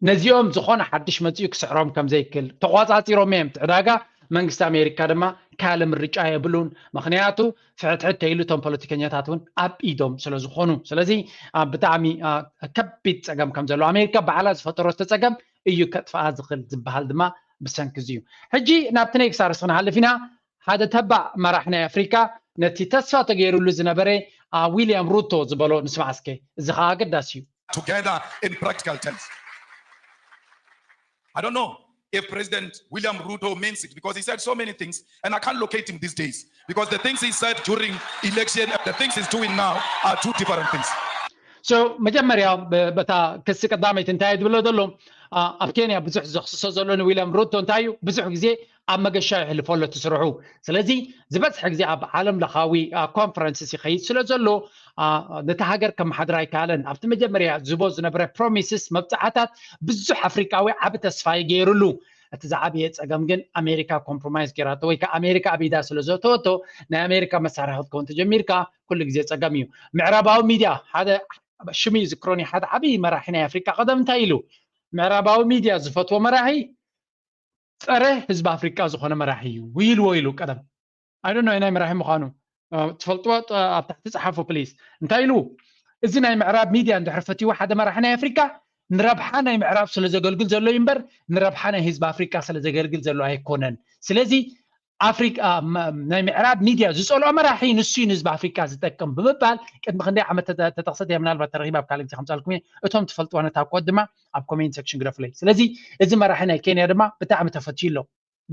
ነዚኦም ዝኾነ ሓድሽ መፂኡ ክስዕሮም ከም ዘይክእል ተቋፃፂሮም እዮም። ዕዳጋ መንግስቲ ኣሜሪካ ድማ ካልእ ምርጫ የብሉን። ምክንያቱ ፍሕትሕት ተይሉ እቶም ፖለቲከኛታት እውን ኣብ ኢዶም ስለ ዝኾኑ ስለዚ ብጣዕሚ ከቢድ ፀገም ከም ዘሎ ኣሜሪካ ባዕላ ዝፈጠረቶ ፀገም እዩ ከጥፍኣ ዝኽእል ዝበሃል ድማ ብሰንኪ እዚ እዩ። ሕጂ ናብቲ ኔክስት ኣርእስቲ ክንሓልፍ ኢና። ሓደ ተባዕ መራሕ ናይ ኣፍሪካ ነቲ ተስፋ ተገይሩሉ ዝነበረ ዊልያም ሩቶ ዝበሎ ንስማዕ እስከ። እዚ ከዓ ኣገዳሲ እዩ። Together in practical terms. I don't know. if President William Ruto means it, because he said so many things, and I can't locate him these days, because the things he said during election and the things he's doing now are two different things. So መጀመርያ በታ ክሲ ቀዳመይቲ እንታይ ዝብሎ ዘሎ ኣብ ኬንያ ብዙሕ ዘኽስሶ ዘሎ ንዊልያም ሩቶ እንታይ እዩ? ብዙሕ ግዜ ኣብ መገሻ ይሕልፎ ኣሎ እቲ ስርሑ። ስለዚ ዝበዝሐ ግዜ ኣብ ዓለም ለኻዊ ኮንፈረንስስ ይኸይድ ስለ ዘሎ ነቲ ሃገር ከመሓድር ኣይከኣለን። ኣብቲ መጀመርያ ዝቦ ዝነበረ ፕሮሚስስ መብፅዓታት ብዙሕ ኣፍሪቃዊ ዓቢ ተስፋ እዩ ገይሩሉ። እቲ ዝዓበየ ፀገም ግን ኣሜሪካ ኮምፕሮማይዝ ገይራቶ ወይ ከዓ ኣሜሪካ ኣብ ኢዳ ስለ ዘእተወቶ ናይ ኣሜሪካ መሳርሒ ክትከውን ተጀሚርካ ኩሉ ግዜ ፀገም እዩ። ምዕራባዊ ሚድያ ሓደ ሽሙ ይዝክሮኒ ሓደ ዓብዪ መራሒ ናይ ኣፍሪቃ ቀደም እንታይ ኢሉ ምዕራባዊ ሚድያ ዝፈትዎ መራሒ ፀረ ህዝቢ ኣፍሪቃ ዝኾነ መራሒ እዩ ኢልዎ ኢሉ ቀደም ኣይዶ ናይ መራሒ ምዃኑ ትፈልጥዎ ኣብ ታሕቲ ፀሓፉ ፕሊስ እንታይ ኢሉ እዚ ናይ ምዕራብ ሚድያ እንድሕር ፈትዎ ሓደ መራሒ ናይ ኣፍሪቃ ንረብሓ ናይ ምዕራብ ስለ ዘገልግል ዘሎ እዩ እምበር ንረብሓ ናይ ህዝቢ ኣፍሪቃ ስለ ዘገልግል ዘሎ ኣይኮነን ስለዚ ኣፍሪቃ ናይ ምዕራብ ሚድያ ዝፀልኦ መራሒ ንሱ እዩ ንህዝቢ ኣፍሪቃ ዝጠቅም ብምባል ቅድሚ ክንደይ ዓመት ተጠቕሰት እያ ምናልባት ተረኺባ ኣብ ካልእ ግዜ ከምፃልኩም እየ እቶም ትፈልጥዎ ነታ ኮድ ድማ ኣብ ኮሜንት ሴክሽን ግደፉለይ ስለዚ እዚ መራሒ ናይ ኬንያ ድማ ብጣዕሚ ተፈትዩ ኣሎ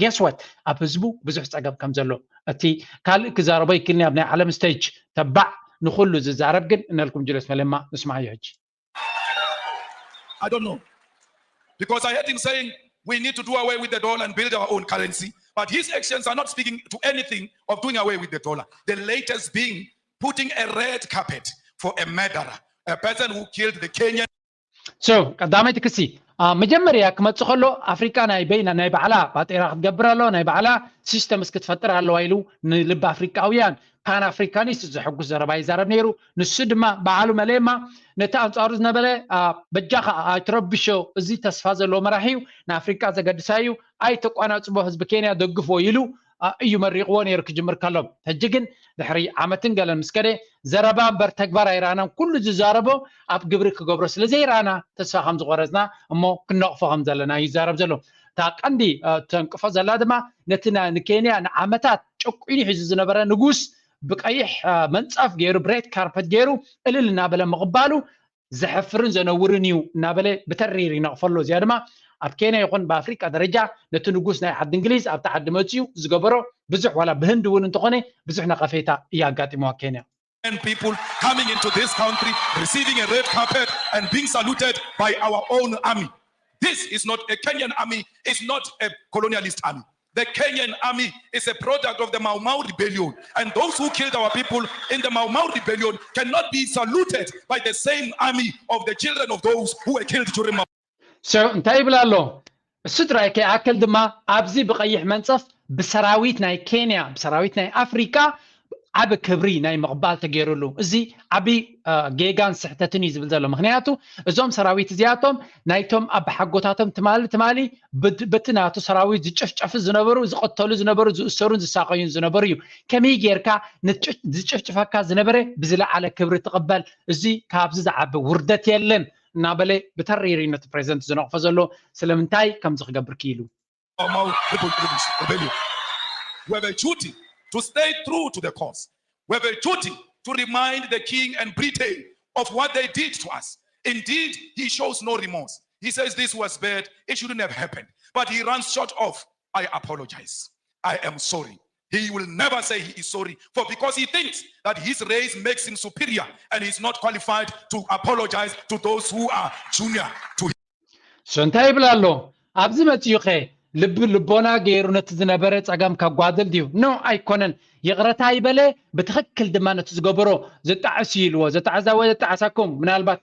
ጌስወት ኣብ ህዝቡ ብዙሕ ፀገም ከም ዘሎ እቲ ካልእ ክዛረቦ ይክልኒ ኣብ ናይ ዓለም ስቴጅ ተባዕ ንኩሉ ዝዛረብ ግን እነልኩም ጅለስ መለማ ንስማዓዮ ሕጂ I don't know. Because I heard him saying, we need to do away with the dollar and build our own currency. But his actions are not speaking to anything of doing away with the dollar. The latest being putting a red carpet for a murderer, a person who killed the Kenyan. So ቀዳመይቲ ክሲ መጀመርያ ክመፅእ ከሎ ኣፍሪቃ ናይ በይና ናይ ባዕላ ባጤራ ክትገብር ኣለዋ ናይ ባዕላ ሲስተምስ ክትፈጥር ኣለዋ ኢሉ ንልቢ ኣፍሪቃውያን ፓን ኣፍሪካኒስት ዘሐጉስ ዘረባ ይዛረብ ነይሩ። ንሱ ድማ በዓሉ መሌማ ነቲ ኣንጻሩ ዝነበረ በጃኻ ኣይትረብሾ፣ እዚ ተስፋ ዘለዎ መራሒ እዩ፣ ንኣፍሪቃ ዘገድሳ እዩ፣ ኣይተቋናጽቦ፣ ህዝቢ ኬንያ ደግፎ ኢሉ እዩ መሪቕዎ ነይሩ ክጅምር ከሎ። ሕጂ ግን ድሕሪ ዓመትን ገለን ምስ ከደ ዘረባ እምበር ተግባር ኣይረኣናን። ኩሉ ዝዛረቦ ኣብ ግብሪ ክገብሮ ስለ ዘይረኣና ተስፋ ከም ዝቆረጽና እሞ ክነቕፎ ከም ዘለና እዩ ዝዛረብ ዘሎ። እታ ቀንዲ ተንቅፎ ዘላ ድማ ነቲ ንኬንያ ንዓመታት ጨቁኑ ሒዙ ዝነበረ ንጉስ ብቀይሕ መንፀፍ ገይሩ ብሬድ ካርፐት ገይሩ እልል እናበለ ምቕባሉ ዘሕፍርን ዘነውርን እዩ እናበለ ብተሪር ይነቕፈሎ። እዚኣ ድማ ኣብ ኬንያ ይኹን ብኣፍሪቃ ደረጃ ነቲ ንጉስ ናይ ዓዲ እንግሊዝ ኣብቲ ዓዲ መፅኡ ዝገበሮ ብዙሕ ዋላ ብህንዲ እውን እንተኾነ ብዙሕ ነቐፌታ እያጋጢመዋ ኬንያ። And people coming into this country, receiving a red carpet and being saluted by our own army. This is not a Kenyan army, it's not a colonialist army. The Kenyan army is a product of the Mau Mau rebellion. And those who killed our people in the Mau Mau rebellion cannot be saluted by the same army of the children of those who were killed during Mau. So እንታይ ይብል ኣሎ? እሱ ጥራይ ከይኣክል ድማ ኣብዚ ብቐይሕ መንፀፍ ብሰራዊት ናይ ኬንያ ብሰራዊት ናይ ኣፍሪቃ ዓቢ ክብሪ ናይ ምቕባል ተገይሩሉ። እዚ ዓቢ ጌጋን ስሕተትን እዩ ዝብል ዘሎ። ምክንያቱ እዞም ሰራዊት እዚኣቶም ናይቶም ኣባሓጎታቶም ትማሊ ትማሊ በቲ ናቱ ሰራዊት ዝጭፍጨፉ ዝነበሩ ዝቐተሉ ዝነበሩ ዝእሰሩን ዝሳቐዩን ዝነበሩ እዩ። ከመይ ጌርካ ዝጭፍጭፈካ ዝነበረ ብዝለዓለ ክብሪ ትቕበል? እዚ ካብዚ ዝዓቢ ውርደት የለን እናበለ ብተሪር እዩ ነቲ ፕሬዚደንት ዝነቕፎ ዘሎ። ስለምንታይ ከምዚ ክገብር ክኢሉ? We have a duty to stay true to the cause. We have a duty to remind the king and Britain of what they did to us. Indeed, he shows no remorse. He says this was bad, it shouldn't have happened. But he runs short of, I apologize. I am sorry. He will never say he is sorry for because he thinks that his race makes him superior and he's not qualified to apologize to those who are junior to him. So እንታይ ይብል ኣሎ? ኣብዚ መፅኡ ኸ ልቢ ልቦና ገይሩ ነቲ ዝነበረ ፀገም ከጓድል ድዩ? ኖ ኣይኮነን። ይቕረታ ይበለ ብትኽክል ድማ ነቲ ዝገበሮ ዘጣዕስ እዩ ኢልዎ። ዘጣዕዛ ወይ ዘጣዕሳኩም ምናልባት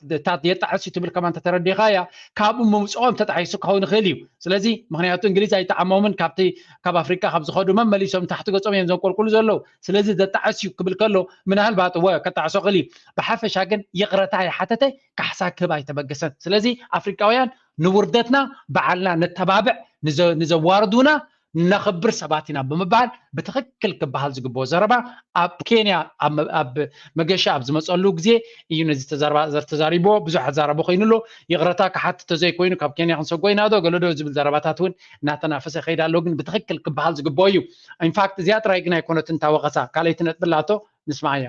የጣዕስ እዩ ትብል ከማን ተተረዲኻያ ካብኡ ምውፅኦም ተጣሒሱ ክኸውን ይኽእል እዩ። ስለዚ ምክንያቱ እንግሊዝ ኣይጠዓሞምን ካብቲ ካብ ኣፍሪቃ ካብ ዝኸዱ መመሊሶም ታሕቲ ገፆም እዮም ዘንቆልቁሉ ዘለዉ። ስለዚ ዘጣዕስ እዩ ክብል ከሎ ምናልባት እወ ከጣዕሶ ክእል እዩ። ብሓፈሻ ግን ይቕረታ ይሓተተ ካሕሳ ክህብ ኣይተበገሰን። ስለዚ ኣፍሪቃውያን ንውርደትና በዓልና ነተባብዕ፣ ንዘዋርዱና ነኽብር ሰባት ኢና ብምባል ብትኽክል ክበሃል ዝግብኦ ዘረባ ኣብ ኬንያ ኣብ መገሻ ኣብ ዝመፀሉ ግዜ እዩ ነዚ ተዛሪብዎ። ብዙሕ ኣዛረቦ ኮይኑ ኣሎ። ይቕረታ ክሓትት ተዘይኮይኑ ካብ ኬንያ ክንሰጎ ኢና ዶ ገለ ዶ ዝብል ዘረባታት እውን እናተናፈሰ ይኸይድ ኣሎ። ግን ብትኽክል ክበሃል ዝግብኦ እዩ። ኢንፋክት እዚኣ ጥራይ ግን ኣይኮነትን እታ ወቐሳ፣ ካልኣይቲ ነጥቢ ኣላቶ ንስማዓያ።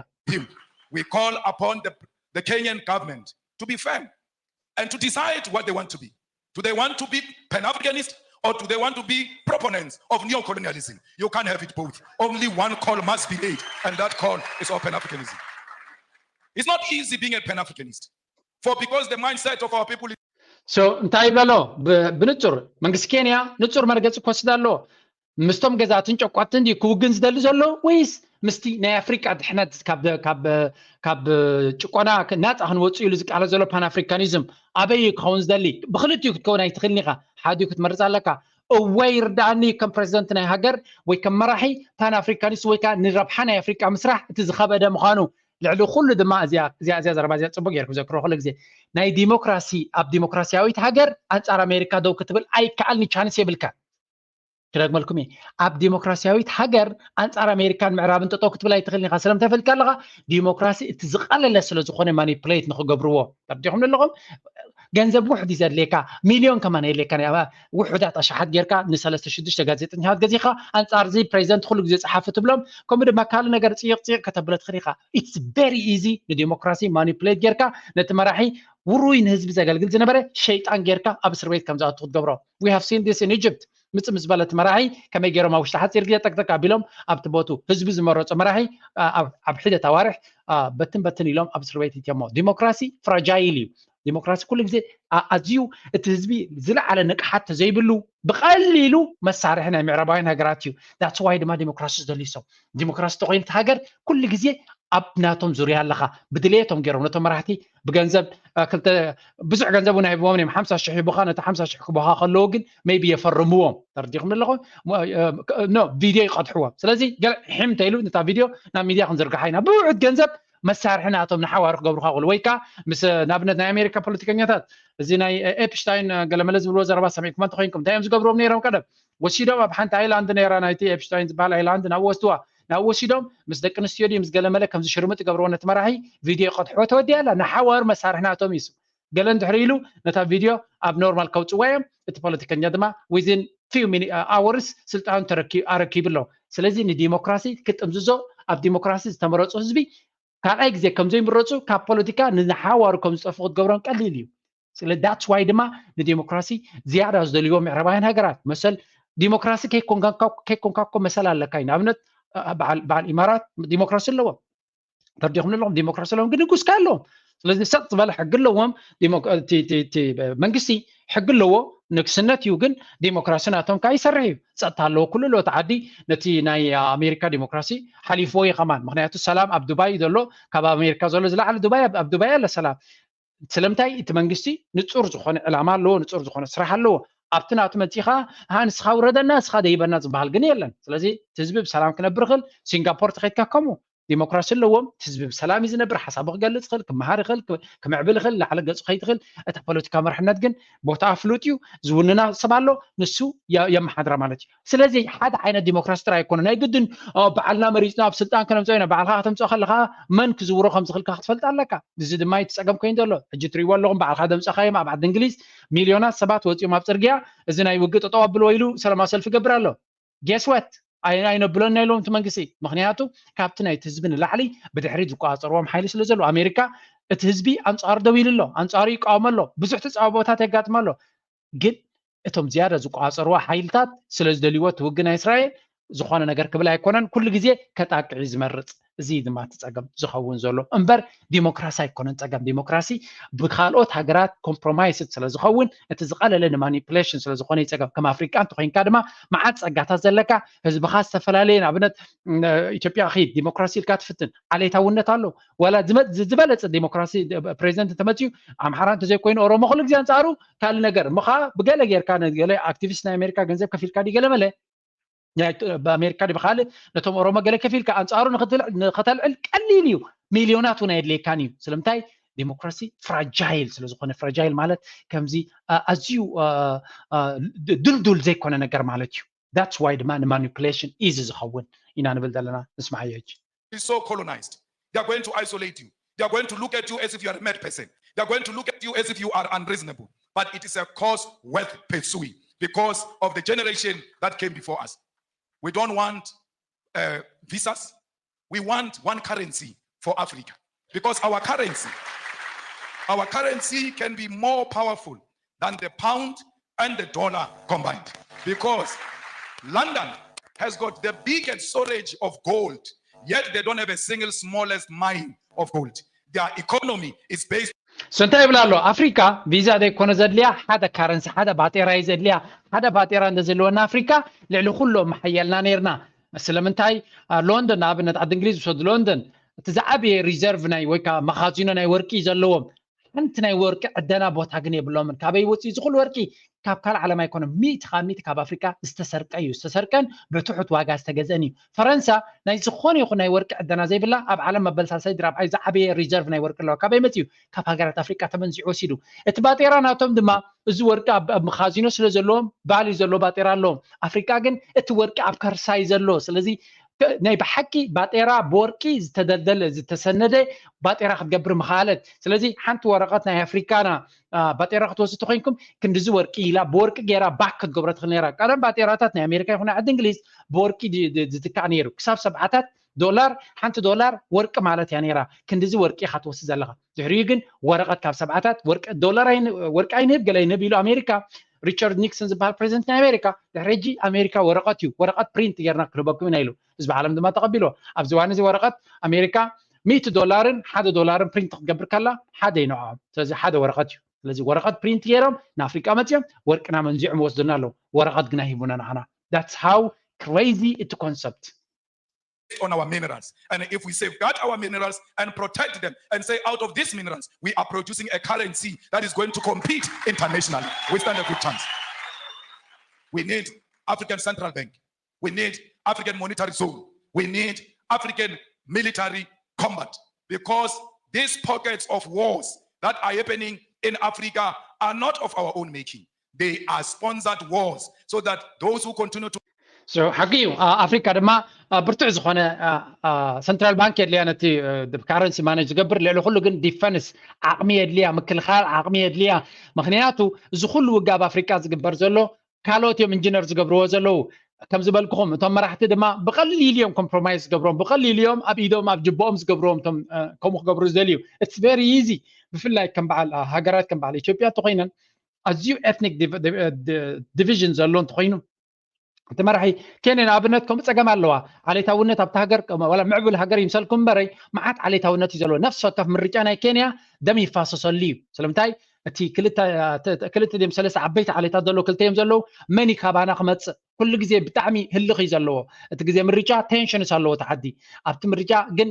We call upon the, the Kenyan government to be firm and to decide what they want to be. Do they want to be Pan-Africanist Or do they want to be proponents of neo-colonialism? You can't have it both. Only one call must be made, and that call is of Pan-Africanism. It's not easy being a Pan-Africanist. For because the mindset of our people is so እንታይ ይበሎ? ብንጹር መንግስቲ ኬንያ ንጹር መርገጺ ክወስድ ኣለዎ። ምስቶም ገዛእትን ጨቋትን ድዩ ክውግን ዝደሊ ዘሎ ወይስ ምስቲ ናይ ኣፍሪቃ ድሕነት ካብ ጭቆና ናፃ ክንወፅእ ኢሉ ዝቃለስ ዘሎ ፓን ኣፍሪካኒዝም ኣበይ ክኸውን ዝደሊ? ብክልቲኡ ክትከውን ኣይትኽእልን ኢኻ። ሓዲኡ ክትመርፅ ኣለካ። እወ ይርዳእኒ ከም ፕሬዚደንት ናይ ሃገር ወይ ከም መራሒ ፓን ኣፍሪካኒስት ወይ ከዓ ንረብሓ ናይ ኣፍሪቃ ምስራሕ እቲ ዝኸበደ ምዃኑ። ልዕሊ ኩሉ ድማ እዚኣ እዚኣ ዘረባ እዚኣ ፅቡቅ ጌርኩም ዘክሮ ኩሉ ግዜ ናይ ዲሞክራሲ ኣብ ዲሞክራሲያዊት ሃገር ኣንፃር ኣሜሪካ ደው ክትብል ኣይከኣልኒ ቻንስ የብልካ። ክደግመልኩም እየ። ኣብ ዲሞክራሲያዊት ሃገር ኣንፃር ኣሜሪካን ምዕራብን ጠጠው ክትብል ኣይትኽእልን ኢኻ። ስለምንታይ ፈልካ ኣለኻ? ዲሞክራሲ እቲ ዝቐለለ ስለ ዝኾነ ማኒፕሌት ንክገብርዎ ተርዲኹም ኣለኹም። ገንዘብ ውሕድ እዩ ዘድልየካ፣ ሚልዮን ከማን የድልየካ። ውሑዳት ኣሽሓት ጌርካ ንሰለስተ ሽዱሽተ ጋዜጠኛታት ገዚኻ ኣንፃር እዚ ፕሬዚደንት ኩሉ ግዜ ፀሓፊ ትብሎም፣ ከምኡ ድማ ካልእ ነገር ፅይቕ ፅይቕ ከተብለ ትኽእል ኢኻ። ኢትስ ቨሪ ኢዚ ንዲሞክራሲ ማኒፕሌት ጌርካ ነቲ መራሒ ውሩይ ንህዝቢ ዘገልግል ዝነበረ ሸይጣን ጌርካ ኣብ እስር ቤት ከም ዝኣቱ ክትገብሮ። We have seen this in Egypt። ምጽ ምስ በለት መራሒ ከመይ ገይሮም ኣብ ውሽጢ ሓጺር ግዜ ጠቅጠቅ ኣቢሎም ኣብቲ ቦቱ ህዝቢ ዝመረጾ መራሒ ኣብ ሒደት ኣዋርሕ በትን በትን ኢሎም ኣብ እስር ቤት ይትየሞ። ዲሞክራሲ ፍራጃይል እዩ። ዲሞክራሲ ኩሉ ግዜ ኣዝዩ እቲ ህዝቢ ዝለዓለ ንቅሓት ተዘይብሉ ብቐሊሉ መሳርሒ ናይ ምዕራባውያን ሃገራት እዩ። That's why ድማ ዲሞክራሲ ዝደልዩ ሰብ ዲሞክራሲ ተኮይኑ እቲ ሃገር ኩሉ ግዜ ኣብ ናቶም ዙርያ ኣለኻ ብድልየቶም ገይሮም ነቶም መራሕቲ ብገንዘብ ብዙሕ ገንዘብ እውን ኣይህብዎም እዮም። ሓምሳ ሽሕ ሂቡኻ ነቲ ሓምሳ ሽሕ ክቡሃ ከለዉ ግን maybe የፈርምዎም ተረዲኹም ኣለኹም። ኖ ቪድዮ ይቐድሕዎም። ስለዚ ገለ ሕም እንተኢሉ ነታ ቪድዮ ናብ ሚድያ ክንዝርግሓ ኢና። ብውዕድ ገንዘብ መሳርሒ ናቶም ንሓዋሩ ክገብሩካ ክእሉ ወይ ከዓ ምስ ንኣብነት ናይ ኣሜሪካ ፖለቲከኛታት እዚ ናይ ኤፕሽታይን ገለመለ ዝብልዎ ዘረባ ሰሚዕኩም እንተኮይንኩም እንታይ እዮም ዝገብርዎም ነይሮም ቀደም ወሲዶም ኣብ ሓንቲ ኣይላንድ ነይራ ናይቲ ኤፕሽታይን ዝበሃል ኣይላንድ ናብ ወስድዋ ናብ ወሲዶም ምስ ደቂ ኣንስትዮ ድዩ ምስ ገለመለ ከምዚ ሽርምጥ ይገብርዎ ነቲ መራሒ ቪድዮ ይቐድሕዎ ተወዲያ ኣላ ንሓዋሩ መሳርሒ ናቶም እዩ ገለ እንድሕሪ ኢሉ ነታ ቪድዮ ኣብ ኖርማል ከውፅዋ እዮም እቲ ፖለቲከኛ ድማ within few hours ስልጣኑ ኣረኪቡ ኣሎ ስለዚ ንዲሞክራሲ ክጥምዝዞ ኣብ ዲሞክራሲ ዝተመረፁ ህዝቢ ካልኣይ ግዜ ከምዘይምረፁ ካብ ፖለቲካ ንሓዋሩ ከም ዝጠፉ ክትገብሮም ቀሊል እዩ ስለ that's why ድማ ንዲሞክራሲ ዝያዳ ዝደልይዎ ምዕራባውያን ሃገራት መሰል ዲሞክራሲ ከይኮንካ እኮ መሰል ኣለካ እዩ ንኣብነት በዓል ኢማራት ዲሞክራሲ ኣለዎም ተርዲኹም ኣለኹም ዲሞክራሲ ኣለዎም ግን ንጉስካ ኣለዎም ስለዚ ሰጥ ዝበለ ሕጊ ኣለዎም መንግስቲ ሕጊ ኣለዎ ንግስነት እዩ ግን ዲሞክራሲ ናቶም ከዓ ይሰርሕ እዩ ፀጥታ ኣለዎ ኩሉ ኣለዎ እቲ ዓዲ ነቲ ናይ ኣሜሪካ ዲሞክራሲ ሓሊፍዎ እዩ ከማን ምክንያቱ ሰላም ኣብ ዱባይ እዩ ዘሎ ካብ ኣሜሪካ ዘሎ ዝለዓለ ዱባይ ኣብ ዱባይ ኣለ ሰላም ስለምንታይ እቲ መንግስቲ ንፁር ዝኾነ ዕላማ ኣለዎ ንፁር ዝኾነ ስራሕ ኣለዎ ኣብቲ ናቱ መፂኻ ሃ ንስኻ ውረደና ንስኻ ደይበና ዝበሃል ግን የለን ስለዚ ህዝቢ ብሰላም ክነብር ይኽእል ሲንጋፖር ተኸይድካ ከምኡ ዲሞክራሲ ኣለዎም ህዝቢ ብሰላም እዩ ዝነብር ሓሳቡ ክገልፅ ይኽእል ክመሃር ይኽእል ክምዕብል ይኽእል ላዕሊ ገፁ ከይትኽእል እታ ፖለቲካ መርሕነት ግን ቦታ ፍሉጥ እዩ ዝውንና ሰብ ኣሎ ንሱ የመሓድራ ማለት እዩ ስለዚ ሓደ ዓይነት ዲሞክራሲ ጥራይ ኣይኮነ ናይ ግድን በዓልና መሪፅና ኣብ ስልጣን ከነምፅኦ ኢና በዓልካ ከተምፅኦ ከለካ መን ክዝውሮ ከም ዝኽልካ ክትፈልጥ ኣለካ እዚ ድማ እቲ ፀገም ኮይኑ ዘሎ ሕጂ ትሪእዎ ኣለኹም በዓልካ ደምፀኻዮም ኣብ ዓዲ እንግሊዝ ሚልዮናት ሰባት ወፂኦም ኣብ ፅርግያ እዚ ናይ ውግእ ጠጠው ኣብልዎ ኢሉ ሰላማዊ ሰልፊ ይገብር ኣሎ guess what ኣይነብሎን ናይ ሎምቲ መንግስቲ ምክንያቱ ካብቲ ናይቲ ህዝቢ ንላዕሊ ብድሕሪት ዝቆፃፀርዎም ሓይሊ ስለ ዘሎ ኣሜሪካ እቲ ህዝቢ ኣንፃሩ ደው ኢሉ ኣሎ ኣንፃሩ ይቃወሞ ኣሎ ብዙሕ ተፃቦታት የጋጥሞ ኣሎ ግን እቶም ዝያዳ ዝቆፃፀርዎ ሓይልታት ስለ ዝደልይዎ እቲ ውግእ ናይ እስራኤል ዝኾነ ነገር ክብል ኣይኮነን ኩሉ ግዜ ከጣቅዕ ዝመርፅ እዚ ድማ እቲ ፀገም ዝኸውን ዘሎ እምበር ዲሞክራሲ ኣይኮነን ፀገም ዲሞክራሲ ብካልኦት ሃገራት ኮምፕሮማይስድ ስለ ዝኸውን እቲ ዝቐለለ ንማኒፕሌሽን ስለ ዝኾነ ይፀገም ከም ኣፍሪቃ እንተኮይንካ ድማ መዓት ፀጋታት ዘለካ ህዝብኻ ዝተፈላለየ ንኣብነት ኢትዮጵያ ኺድ ዲሞክራሲ ኢልካ ትፍትን ዓሌታውነት ኣሎ ዋላ ዝበለፀ ዲሞክራሲ ፕሬዚደንት እንተመፅኡ ኣምሓራ እንተዘይኮይኑ ኦሮሞ ኩሉ ግዜ ኣንፃሩ ካልእ ነገር ምኻ ብገለ ጌርካ ገለ ኣክቲቪስት ናይ ኣሜሪካ ገንዘብ ከፊልካ ድገለ መለ ብኣሜሪካ ዲ ብካልእ ነቶም ኦሮሞ ገለ ከፊልካ ኣንፃሩ ንኸተልዕል ቀሊል እዩ ሚልዮናት እውን ኣየድልየካን እዩ ስለምንታይ ዲሞክራሲ ፍራጃይል ስለዝኾነ ፍራጃይል ማለት ከምዚ ኣዝዩ ድልዱል ዘይኮነ ነገር ማለት እዩ that's why ድማ ንማኒፕሌሽን ኢዚ ዝኸውን ኢና ንብል ዘለና ንስማዓዮ ሕጂ is so colonized. They are going to isolate you. They are going to look at you as if you are a mad person. They are going to look at you as if you are unreasonable. But it is a cause worth pursuing because of the generation that came before us. We don't want uh, visas. We want one currency for Africa because our currency, our currency can be more powerful than the pound and the dollar combined. Because London has got the biggest storage of gold, yet they don't have a single smallest mine of gold. Their economy is based So እንታይ ይብላ ኣሎ? ኣፍሪካ ቪዛ ዘይኮነ ዘድልያ፣ ሓደ ካረንሲ፣ ሓደ ባጤራ እዩ ዘድልያ። ሓደ ባጤራ እንተ ዘለወና ኣፍሪካ ልዕሊ ኩሎም ሓያልና ነርና። ስለምንታይ? ሎንደን ንኣብነት ዓዲ እንግሊዝ ውሰድ። ሎንደን እቲ ዝዓበየ ሪዘርቭ ናይ ወይ ከዓ መኻዚኖ ናይ ወርቂ ዘለዎም፣ ሓንቲ ናይ ወርቂ ዕደና ቦታ ግን የብሎምን። ካበይ ወፂኡ እዚ ኩሉ ወርቂ? ካብ ካልእ ዓለም ኣይኮነን። ሚእቲ ካብ ሚእቲ ካብ ኣፍሪካ ዝተሰርቀ እዩ። ዝተሰርቀን ብትሑት ዋጋ ዝተገዘእን እዩ። ፈረንሳ ናይ ዝኾነ ይኹን ናይ ወርቂ ዕደና ዘይብላ፣ ኣብ ዓለም መበል ሳልሳይ ድራብዓይ ዝዓበየ ሪዘርቭ ናይ ወርቂ ኣለዋ። ካበይ መፂኡ? ካብ ሃገራት ኣፍሪካ ተመንዚዑ ወሲዱ። እቲ ባጤራ ናቶም ድማ እዚ ወርቂ ኣብ መኻዚኖ ስለ ዘለዎም ቫልዩ ዘለዎ ባጤራ ኣለዎም። ኣፍሪካ ግን እቲ ወርቂ ኣብ ከርሳ እዩ ዘሎ። ስለዚ ናይ ብሓቂ ባጤራ ብወርቂ ዝተደልደለ ዝተሰነደ ባጤራ ክትገብር ምኽኣለት። ስለዚ ሓንቲ ወረቐት ናይ ኣፍሪካና ባጤራ ክትወስድ ተኮይንኩም ክንዲዚ ወርቂ ኢላ ብወርቂ ገይራ ባክ ክትገብሮ ትኽእል ነራ። ቀደም ባጤራታት ናይ ኣሜሪካ ይኹን ዓዲ እንግሊዝ ብወርቂ ዝትካእ ነይሩ። ክሳብ ሰብዓታት ዶላር፣ ሓንቲ ዶላር ወርቂ ማለት እያ ነይራ። ክንዲዚ ወርቂ ኢኻ ትወስድ ዘለኻ። ድሕሪኡ ግን ወረቐት ካብ ሰብዓታት ወርቂ ዶላር ወርቂ ኣይንህብ ገለ ኣይንህብ ኢሉ ኣሜሪካ፣ ሪቻርድ ኒክሰን ዝበሃል ፕሬዚደንት ናይ ኣሜሪካ። ድሕሪ ሕጂ ኣሜሪካ ወረቐት እዩ፣ ወረቐት ፕሪንት ጌርና ክህበኩም ኢና ኢሉ። ህዝቢ ዓለም ድማ ተቐቢልዎ። ኣብዚ እዋን እዚ ወረቐት ኣሜሪካ ሚእቲ ዶላርን ሓደ ዶላርን ፕሪንት ክትገብር ከላ ሓደ እዩ ንዕኦም። ስለዚ ሓደ ወረቐት እዩ። ስለዚ ወረቐት ፕሪንት ገይሮም ንኣፍሪቃ መፅዮም ወርቅና መንዚዖም ወስዱና ኣለዉ። ወረቐት ግና ሂቡና ንዓና። That's how crazy እቲ ኮንሰፕት። On our minerals. And if we safeguard our minerals and protect them and say, out of these minerals, we are producing a currency that is going to compete internationally, we stand a good chance. We need African Central Bank. We need African Monetary Zone. We need African military combat, because these pockets of wars that are happening in Africa are not of our own making. They are sponsored wars so that those who continue to So ሓቂ እዩ። ኣፍሪካ ድማ ብርቱዕ ዝኾነ ሰንትራል ባንክ የድልያ ነቲ ካረንሲ ማነጅ ዝገብር። ልዕሊ ኩሉ ግን ዲፈንስ ዓቕሚ የድልያ፣ ምክልኻል ዓቕሚ የድልያ። ምክንያቱ እዚ ኩሉ ውግእ ኣብ ኣፍሪካ ዝግበር ዘሎ ካልኦት እዮም ኢንጂነር ዝገብርዎ ዘለዉ። ከም ዝበልኩኹም እቶም መራሕቲ ድማ ብቐሊል እዮም ኮምፕሮማይዝ ዝገብሮም፣ ብቐሊል እዮም ኣብ ኢዶም ኣብ ጅቦኦም ዝገብርዎም እቶም ከምኡ ክገብሩ ዝደልዩ። It's very easy። ብፍላይ ከም በዓል ሃገራት ከም በዓል ኢትዮጵያ እንተኮይነን ኣዝዩ ኤትኒክ ዲቪዥን ዘሎ እንተኮይኑ እቲ መራሒ ኬንያ ንኣብነት ከምኡ ፀገም ኣለዋ። ዓሌታውነት ኣብቲ ሃገር ዋላ ምዕቡል ሃገር ይምሰልኩም እምበረይ መዓት ዓሌታውነት እዩ ዘለዎ። ነፍሲ ወከፍ ምርጫ ናይ ኬንያ ደም ይፋሰሰሉ እዩ። ስለምንታይ? እቲ ክልተ ድም ሰለስተ ዓበይቲ ዓሌታት ዘለዎ ክልተ እዮም ዘለዉ። መን እዩ ካባና ክመፅእ? ኩሉ ግዜ ብጣዕሚ ህልኽ እዩ ዘለዎ። እቲ ግዜ ምርጫ ቴንሽንስ ኣለዎ እቲ ዓዲ። ኣብቲ ምርጫ ግን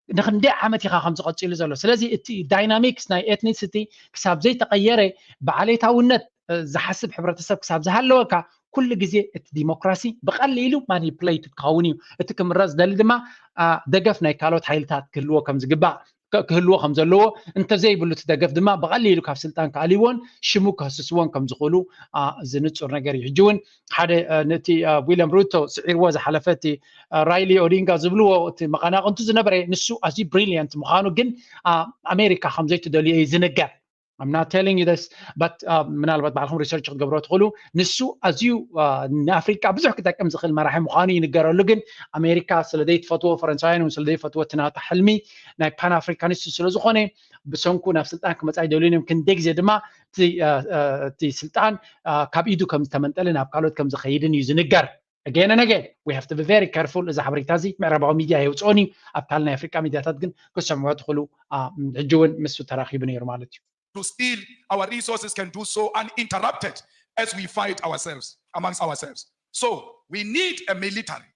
ንክንደይ ዓመት ኢኻ ከምዚ ቀፂሉ ዘሎ? ስለዚ እቲ ዳይናሚክስ ናይ ኤትኒሲቲ ክሳብ ዘይተቐየረ ብዓሌታውነት ዝሓስብ ሕብረተሰብ ክሳብ ዝሃለወካ ኩሉ ግዜ እቲ ዲሞክራሲ ብቐሊሉ ማኒፕሌት ክኸውን እዩ። እቲ ክምረፅ ዝደሊ ድማ ደገፍ ናይ ካልኦት ሓይልታት ክህልዎ ከም ዝግባእ ክህልዎ ከም ዘለዎ፣ እንተዘይብሉ እቲ ደገፍ ድማ ብቐሊሉ ካብ ስልጣን ክኣልይዎን ሽሙ ከህስስዎን ከም ዝኽእሉ እዚ ንፁር ነገር እዩ። ሕጂ እውን ሓደ ነቲ ዊልያም ሩቶ ስዒርዎ ዝሓለፈ እቲ ራይሊ ኦዲንጋ ዝብልዎ እቲ መቐናቕንቱ ዝነበረ ንሱ ኣዝዩ ብሪሊየንት ምዃኑ ግን ኣሜሪካ ከም ዘይትደልዮ እዩ ዝንገር። I'm not telling you this, but ምናልባት ባዕልኹም ሪሰርች ክትገብሮ ትኽእሉ። ንሱ ኣዝዩ ንኣፍሪቃ ብዙሕ ክጠቅም ዝኽእል መራሒ ምዃኑ ይንገረሉ። ግን ኣሜሪካ ስለ ዘይትፈትዎ፣ ፈረንሳውያን እውን ስለ ዘይፈትዎ፣ እቲ ናታ ሕልሚ ናይ ፓን ኣፍሪካኒስት ስለ ዝኾነ ብሰንኩ ናብ ስልጣን ክመፃ ኣይደልዩን እዮም። ክንደይ ግዜ ድማ እቲ ስልጣን ካብ ኢዱ ከም ዝተመንጠለ ናብ ካልኦት ከም ዝኸይድን እዩ ዝንገር። Again and again, we have to be very careful። እዚ ሓበሬታ እዚ ምዕራባዊ ሚድያ የውፅኦን እዩ። ኣብ ካልእ ናይ ኣፍሪቃ ሚድያታት ግን ክሰምዑ ትኽእሉ። ሕጂ እውን ምስ ተራኺቡ ነይሩ ማለት እዩ። to steal our resources can do so uninterrupted as we fight ourselves, amongst ourselves. So we need a military,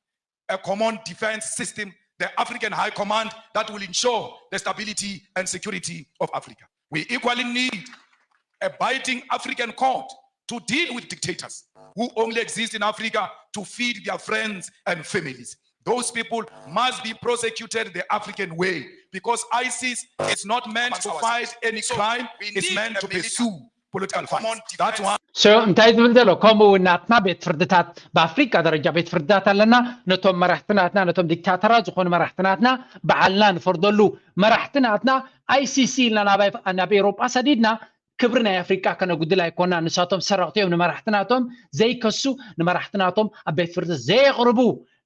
a common defense system, the African High Command that will ensure the stability and security of Africa. We equally need a biting African court to deal with dictators who only exist in Africa to feed their friends and families. Those people must be prosecuted the African way, because ISIS is not meant to fight any crime, it's meant to pursue political fights. That's one. So እንታይ ዝብል ዘሎ? ከምኡ እውን ናትና ቤት ፍርድታት፣ ብኣፍሪቃ ደረጃ ቤት ፍርድታት ኣለና። ነቶም መራሕቲ ናትና፣ ነቶም ዲክታተራት ዝኾኑ መራሕቲ ናትና ባዕልና ንፈርደሉ። መራሕቲ ናትና ኣይሲሲ ኢልና ናብ ኤውሮጳ ሰዲድና ክብሪ ናይ ኣፍሪቃ ከነጉድል ኣይኮና። ንሳቶም ሰረቕቲ እዮም። ንመራሕቲ ናቶም ዘይከሱ፣ ንመራሕቲ ናቶም ኣብ ቤት ፍርዲ ዘየቕርቡ፣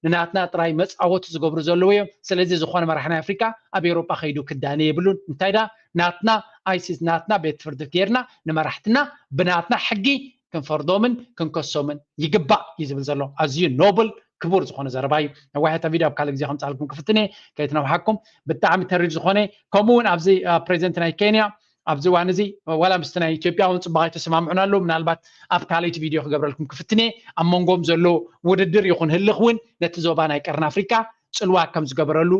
ንናትና ጥራይ መፃወቲ ዝገብሩ ዘለዉ እዮም። ስለዚ ዝኾነ መራሒ ናይ ኣፍሪቃ ኣብ ኤውሮጳ ከይዱ ክዳነ የብሉን። እንታይ ዳ ናትና ኣይሲስ፣ ናትና ቤት ፍርዲ ጌርና ንመራሕትና ብናትና ሕጊ ክንፈርዶምን ክንከሶምን ይግባእ እዩ ዝብል ዘሎ። ኣዝዩ ኖብል ክቡር ዝኾነ ዘረባ እዩ። ነዋሕታ ቪድዮ ኣብ ካልእ ግዜ ከምፃልኩም ክፍትነ ከይትነውሓኩም። ብጣዕሚ ተሪር ዝኾነ፣ ከምኡ እውን ኣብዚ ፕሬዚደንት ናይ ኬንያ ኣብዚ እዋን እዚ ዋላ ምስቲ ናይ ኢትዮጵያ እውን ፅቡቅ ኣይተሰማምዑን ኣለዉ። ምናልባት ኣብ ካልኣይቲ ቪድዮ ክገብረልኩም ክፍትነ። ኣብ መንጎም ዘሎ ውድድር ይኹን ህልኽ እውን ነቲ ዞባ ናይ ቀርኒ ኣፍሪካ ፅልዋ ከም ዝገበረሉ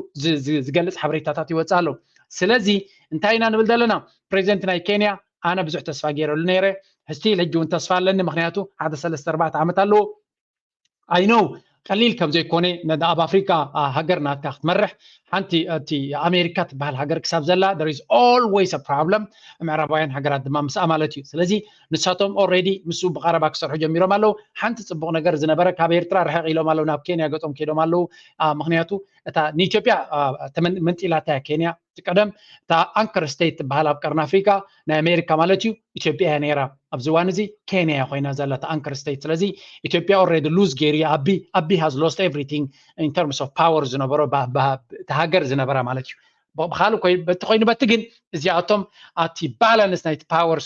ዝገልፅ ሓበሬታታት ይወፅእ ኣሎ። ስለዚ እንታይ ኢና ንብል ዘለና? ፕሬዚደንት ናይ ኬንያ ኣነ ብዙሕ ተስፋ ገይረሉ ነይረ። ስቲል ሕጂ እውን ተስፋ ኣለኒ፣ ምክንያቱ ሓደ ሰለስተ ኣርባዕተ ዓመት ኣለዎ። ኣይኖ ቀሊል ከም ዘይኮነ ነዳ ኣብ ኣፍሪካ ሃገር ናትካ ክትመርሕ ሓንቲ እቲ ኣሜሪካ ትበሃል ሃገር ክሳብ ዘላ there is always a problem። ምዕራባውያን ሃገራት ድማ ምስኣ ማለት እዩ። ስለዚ ንሳቶም ኦልሬዲ ምስ ብቐረባ ክሰርሑ ጀሚሮም ኣለዉ። ሓንቲ ፅቡቕ ነገር ዝነበረ ካብ ኤርትራ ርሕቕ ኢሎም ኣለዉ፣ ናብ ኬንያ ገጾም ከይዶም ኣለዉ። ምክንያቱ እታ ንኢትዮጵያ መንጢላታ ኬንያ ቀደም እታ ኣንከር ስቴት ትበሃል ኣብ ቀርኒ ኣፍሪካ ናይ ኣሜሪካ ማለት እዩ ኢትዮጵያ እያ ነይራ። ኣብዚ እዋን እዚ ኬንያ እያ ኮይና ዘላ እታ ኣንከር ስቴት። ስለዚ ኢትዮጵያ ኦልሬዲ ሉዝ ገይሩ ኣቢ ኣቢ has lost everything in terms of power ዝነበሮ እቲ ሃገር ዝነበራ ማለት እዩ። ብካልእ በቲ ኮይኑ በቲ ግን እዚኣቶም ኣቲ ባላንስ ናይቲ ፓወር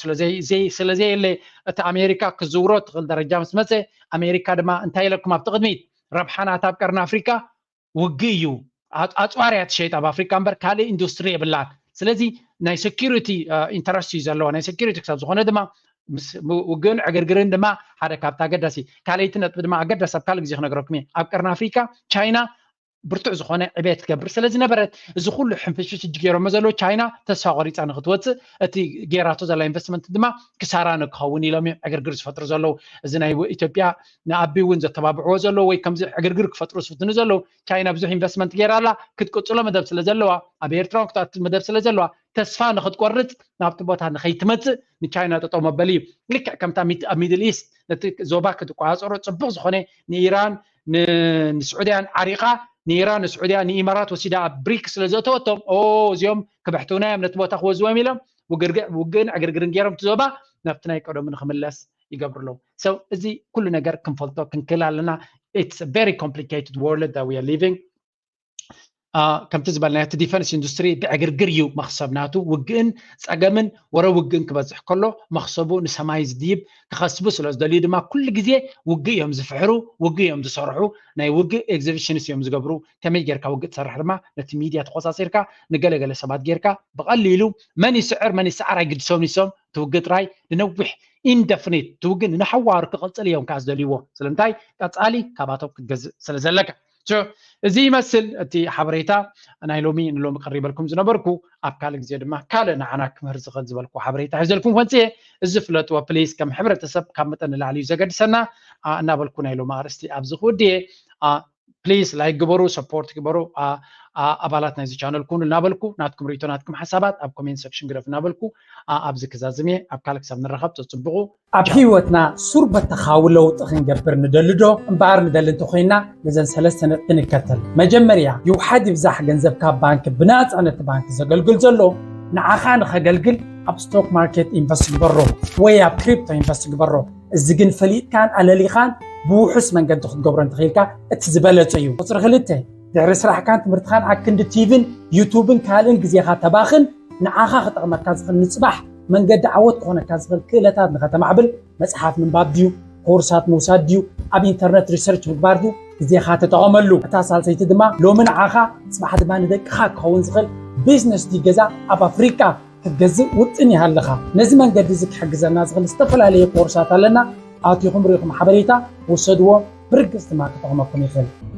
ስለዘየለ እቲ ኣሜሪካ ክዝውሮ ትኽእል ደረጃ ምስ መፀ ኣሜሪካ ድማ እንታይ ኢለኩም ኣብቲ ቅድሚት ረብሓ ናታ ኣብ ቀርኒ ኣፍሪካ ውግእ እዩ። ኣፅዋር እያ ትሸይጥ ኣብ ኣፍሪካ እምበር ካልእ ኢንዱስትሪ የብላን። ስለዚ ናይ ሴኪሪቲ ኢንተረስት እዩ ዘለዋ። ናይ ሴኪሪቲ ክሳብ ዝኾነ ድማ ውግእን ዕግርግርን ድማ ሓደ ካብቲ ኣገዳሲ። ካልኣይቲ ነጥቢ ድማ ኣገዳሲ ኣብ ካልእ ግዜ ክነግረኩም እየ። ኣብ ቀርኒ ኣፍሪካ ቻይና ብርቱዕ ዝኾነ ዕቤት ትገብር ስለ ዝነበረት እዚ ኩሉ ሕንፍሽፍሽ እጅ ገይሮሞ ዘለዉ ቻይና ተስፋ ቆሪፃ ንክትወፅእ እቲ ገይራቶ ዘላ ኢንቨስትመንት ድማ ክሳራ ንክኸውን ኢሎም እዮም ዕግርግር ዝፈጥሩ ዘለዉ። እዚ ናይ ኢትዮጵያ ንኣቢ እውን ዘተባብዕዎ ዘለዉ ወይ ከምዚ ዕግርግር ክፈጥሩ ዝፍትኑ ዘለዉ ቻይና ብዙሕ ኢንቨስትመንት ገይራ ኣላ ክትቅፅሎ መደብ ስለ ዘለዋ ኣብ ኤርትራ ክትኣቱ መደብ ስለ ዘለዋ ተስፋ ንክትቆርፅ ናብቲ ቦታ ንከይትመፅእ ንቻይና ጠጠው መበሊ እዩ። ልክዕ ከምታ ኣብ ሚድል ኢስት ነቲ ዞባ ክትቆፃፀሮ ፅቡቅ ዝኾነ ንኢራን ንስዑድያን ዓሪቃ ንኢራን ንስዑድያ ንኢማራት ወሲዳ ኣብ ብሪክ ስለ ዘእተወቶም እዚኦም ክብሕትውና እዮም ነቲ ቦታ ክወዝዎም ኢሎም ውግእን ዕግርግርን ገይሮም እቲ ዞባ ናብቲ ናይ ቀደሙ ንክምለስ ይገብሩ ኣለዉ። So እዚ ኩሉ ነገር ክንፈልጦ ክንክእል ኣለና። It's a very complicated world that we are living. ከምቲ ዝበልናዮ እቲ ዲፈንስ ኢንዱስትሪ ብዕግርግር እዩ መክሰብ ናቱ። ውግእን ፀገምን ወረ ውግእን ክበዝሕ ከሎ መክሰቡ ንሰማይ ዝድይብ ክኸስቡ ስለ ዝደልዩ ድማ ኩሉ ግዜ ውግእ እዮም ዝፍሕሩ፣ ውግእ እዮም ዝሰርሑ፣ ናይ ውግእ ኤግዚቢሽንስ እዮም ዝገብሩ። ከመይ ጌርካ ውግእ ትሰርሕ ድማ ነቲ ሚድያ ተቆፃፂርካ ንገለገለ ሰባት ጌርካ ብቐሊሉ መን ይስዕር መን ይስዓር ኣይግድሶም ይሶም ትውግእ ጥራይ ንነዊሕ ኢንደፍኒት ትውግእ ንሓዋሩ ክቕፅል እዮም ከዓ ዝደልይዎ። ስለምንታይ ቀፃሊ ካባቶም ክትገዝእ ስለ ዘለካ። እዚ ይመስል እቲ ሓበሬታ ናይ ሎሚ ንሎሚ ቀሪበልኩም ዝነበርኩ። ኣብ ካልእ ግዜ ድማ ካልእ ንዓና ክምህር ዝኽእል ዝበልኩ ሓበሬታ ሒዘልኩም ክመፅእ እየ። እዚ ፍለጥዎ ፕሊስ። ከም ሕብረተሰብ ካብ መጠን ንላዕሊ እዩ ዘገድሰና እናበልኩ ናይ ሎሚ ኣርእስቲ ኣብዚ ክውድየ። ፕሊስ ላይክ ግበሩ፣ ሰፖርት ግበሩ፣ ኣባላት ናይዚ ቻነል ኩኑ እናበልኩ ናትኩም ርእቶ ናትኩም ሓሳባት ኣብ ኮሜንት ሰክሽን ግደፍ እናበልኩ ኣብዚ ክዛዝም እየ። ኣብ ካልእ ክሳብ ንራኸብ ተፅብቑ። ኣብ ህይወትና ሱር በተኻዊ ለውጢ ክንገብር ንደሊ ዶ? እምበኣር ንደሊ እንተኾይንና ነዘን ሰለስተ ነጥቢ ንከተል። መጀመርያ ይውሓድ ይብዛሕ ገንዘብ ካብ ባንክ ብናፃ ነቲ ባንክ ዘገልግል ዘሎ ንዓኻ ንኸገልግል ኣብ ስቶክ ማርኬት ኢንቨስት ግበሮ ወይ ኣብ ክሪፕቶ ኢንቨስት ግበሮ። እዚ ግን ፈሊጥካን ኣለሊኻን ብውሑስ መንገዲ ክትገብሮ እንተኽኢልካ እቲ ዝበለጸ እዩ። ቁፅሪ ክልተ ድሕሪ ስራሕካን ትምህርትኻን ኣብ ክንዲ ቲቪን ዩቱብን ካልእን ግዜኻ ተባኽን ንዓኻ ክጠቕመካ ዝኽእል ንፅባሕ መንገዲ ዓወት ክኾነካ ዝኽእል ክእለታት ንኸተማዕብል መፅሓፍ ምንባብ ድዩ ኮርሳት ምውሳድ ድዩ ኣብ ኢንተርነት ሪሰርች ምግባር ድዩ ግዜኻ ተጠቐመሉ። እታ ሳልሰይቲ ድማ ሎሚ ንዓኻ ፅባሕ ድማ ንደቅኻ ክኸውን ዝኽእል ቢዝነስ ድዩ ገዛ ኣብ ኣፍሪቃ ክትገዝእ ውጥን ይሃልኻ። ነዚ መንገዲ እዚ ክሕግዘና ዝኽእል ዝተፈላለየ ኮርሳት ኣለና። ኣቲኹም ርኢኹም ሓበሬታ ውሰድዎ። ብርግፅ ድማ ክጠቕመኩም ይኽእል።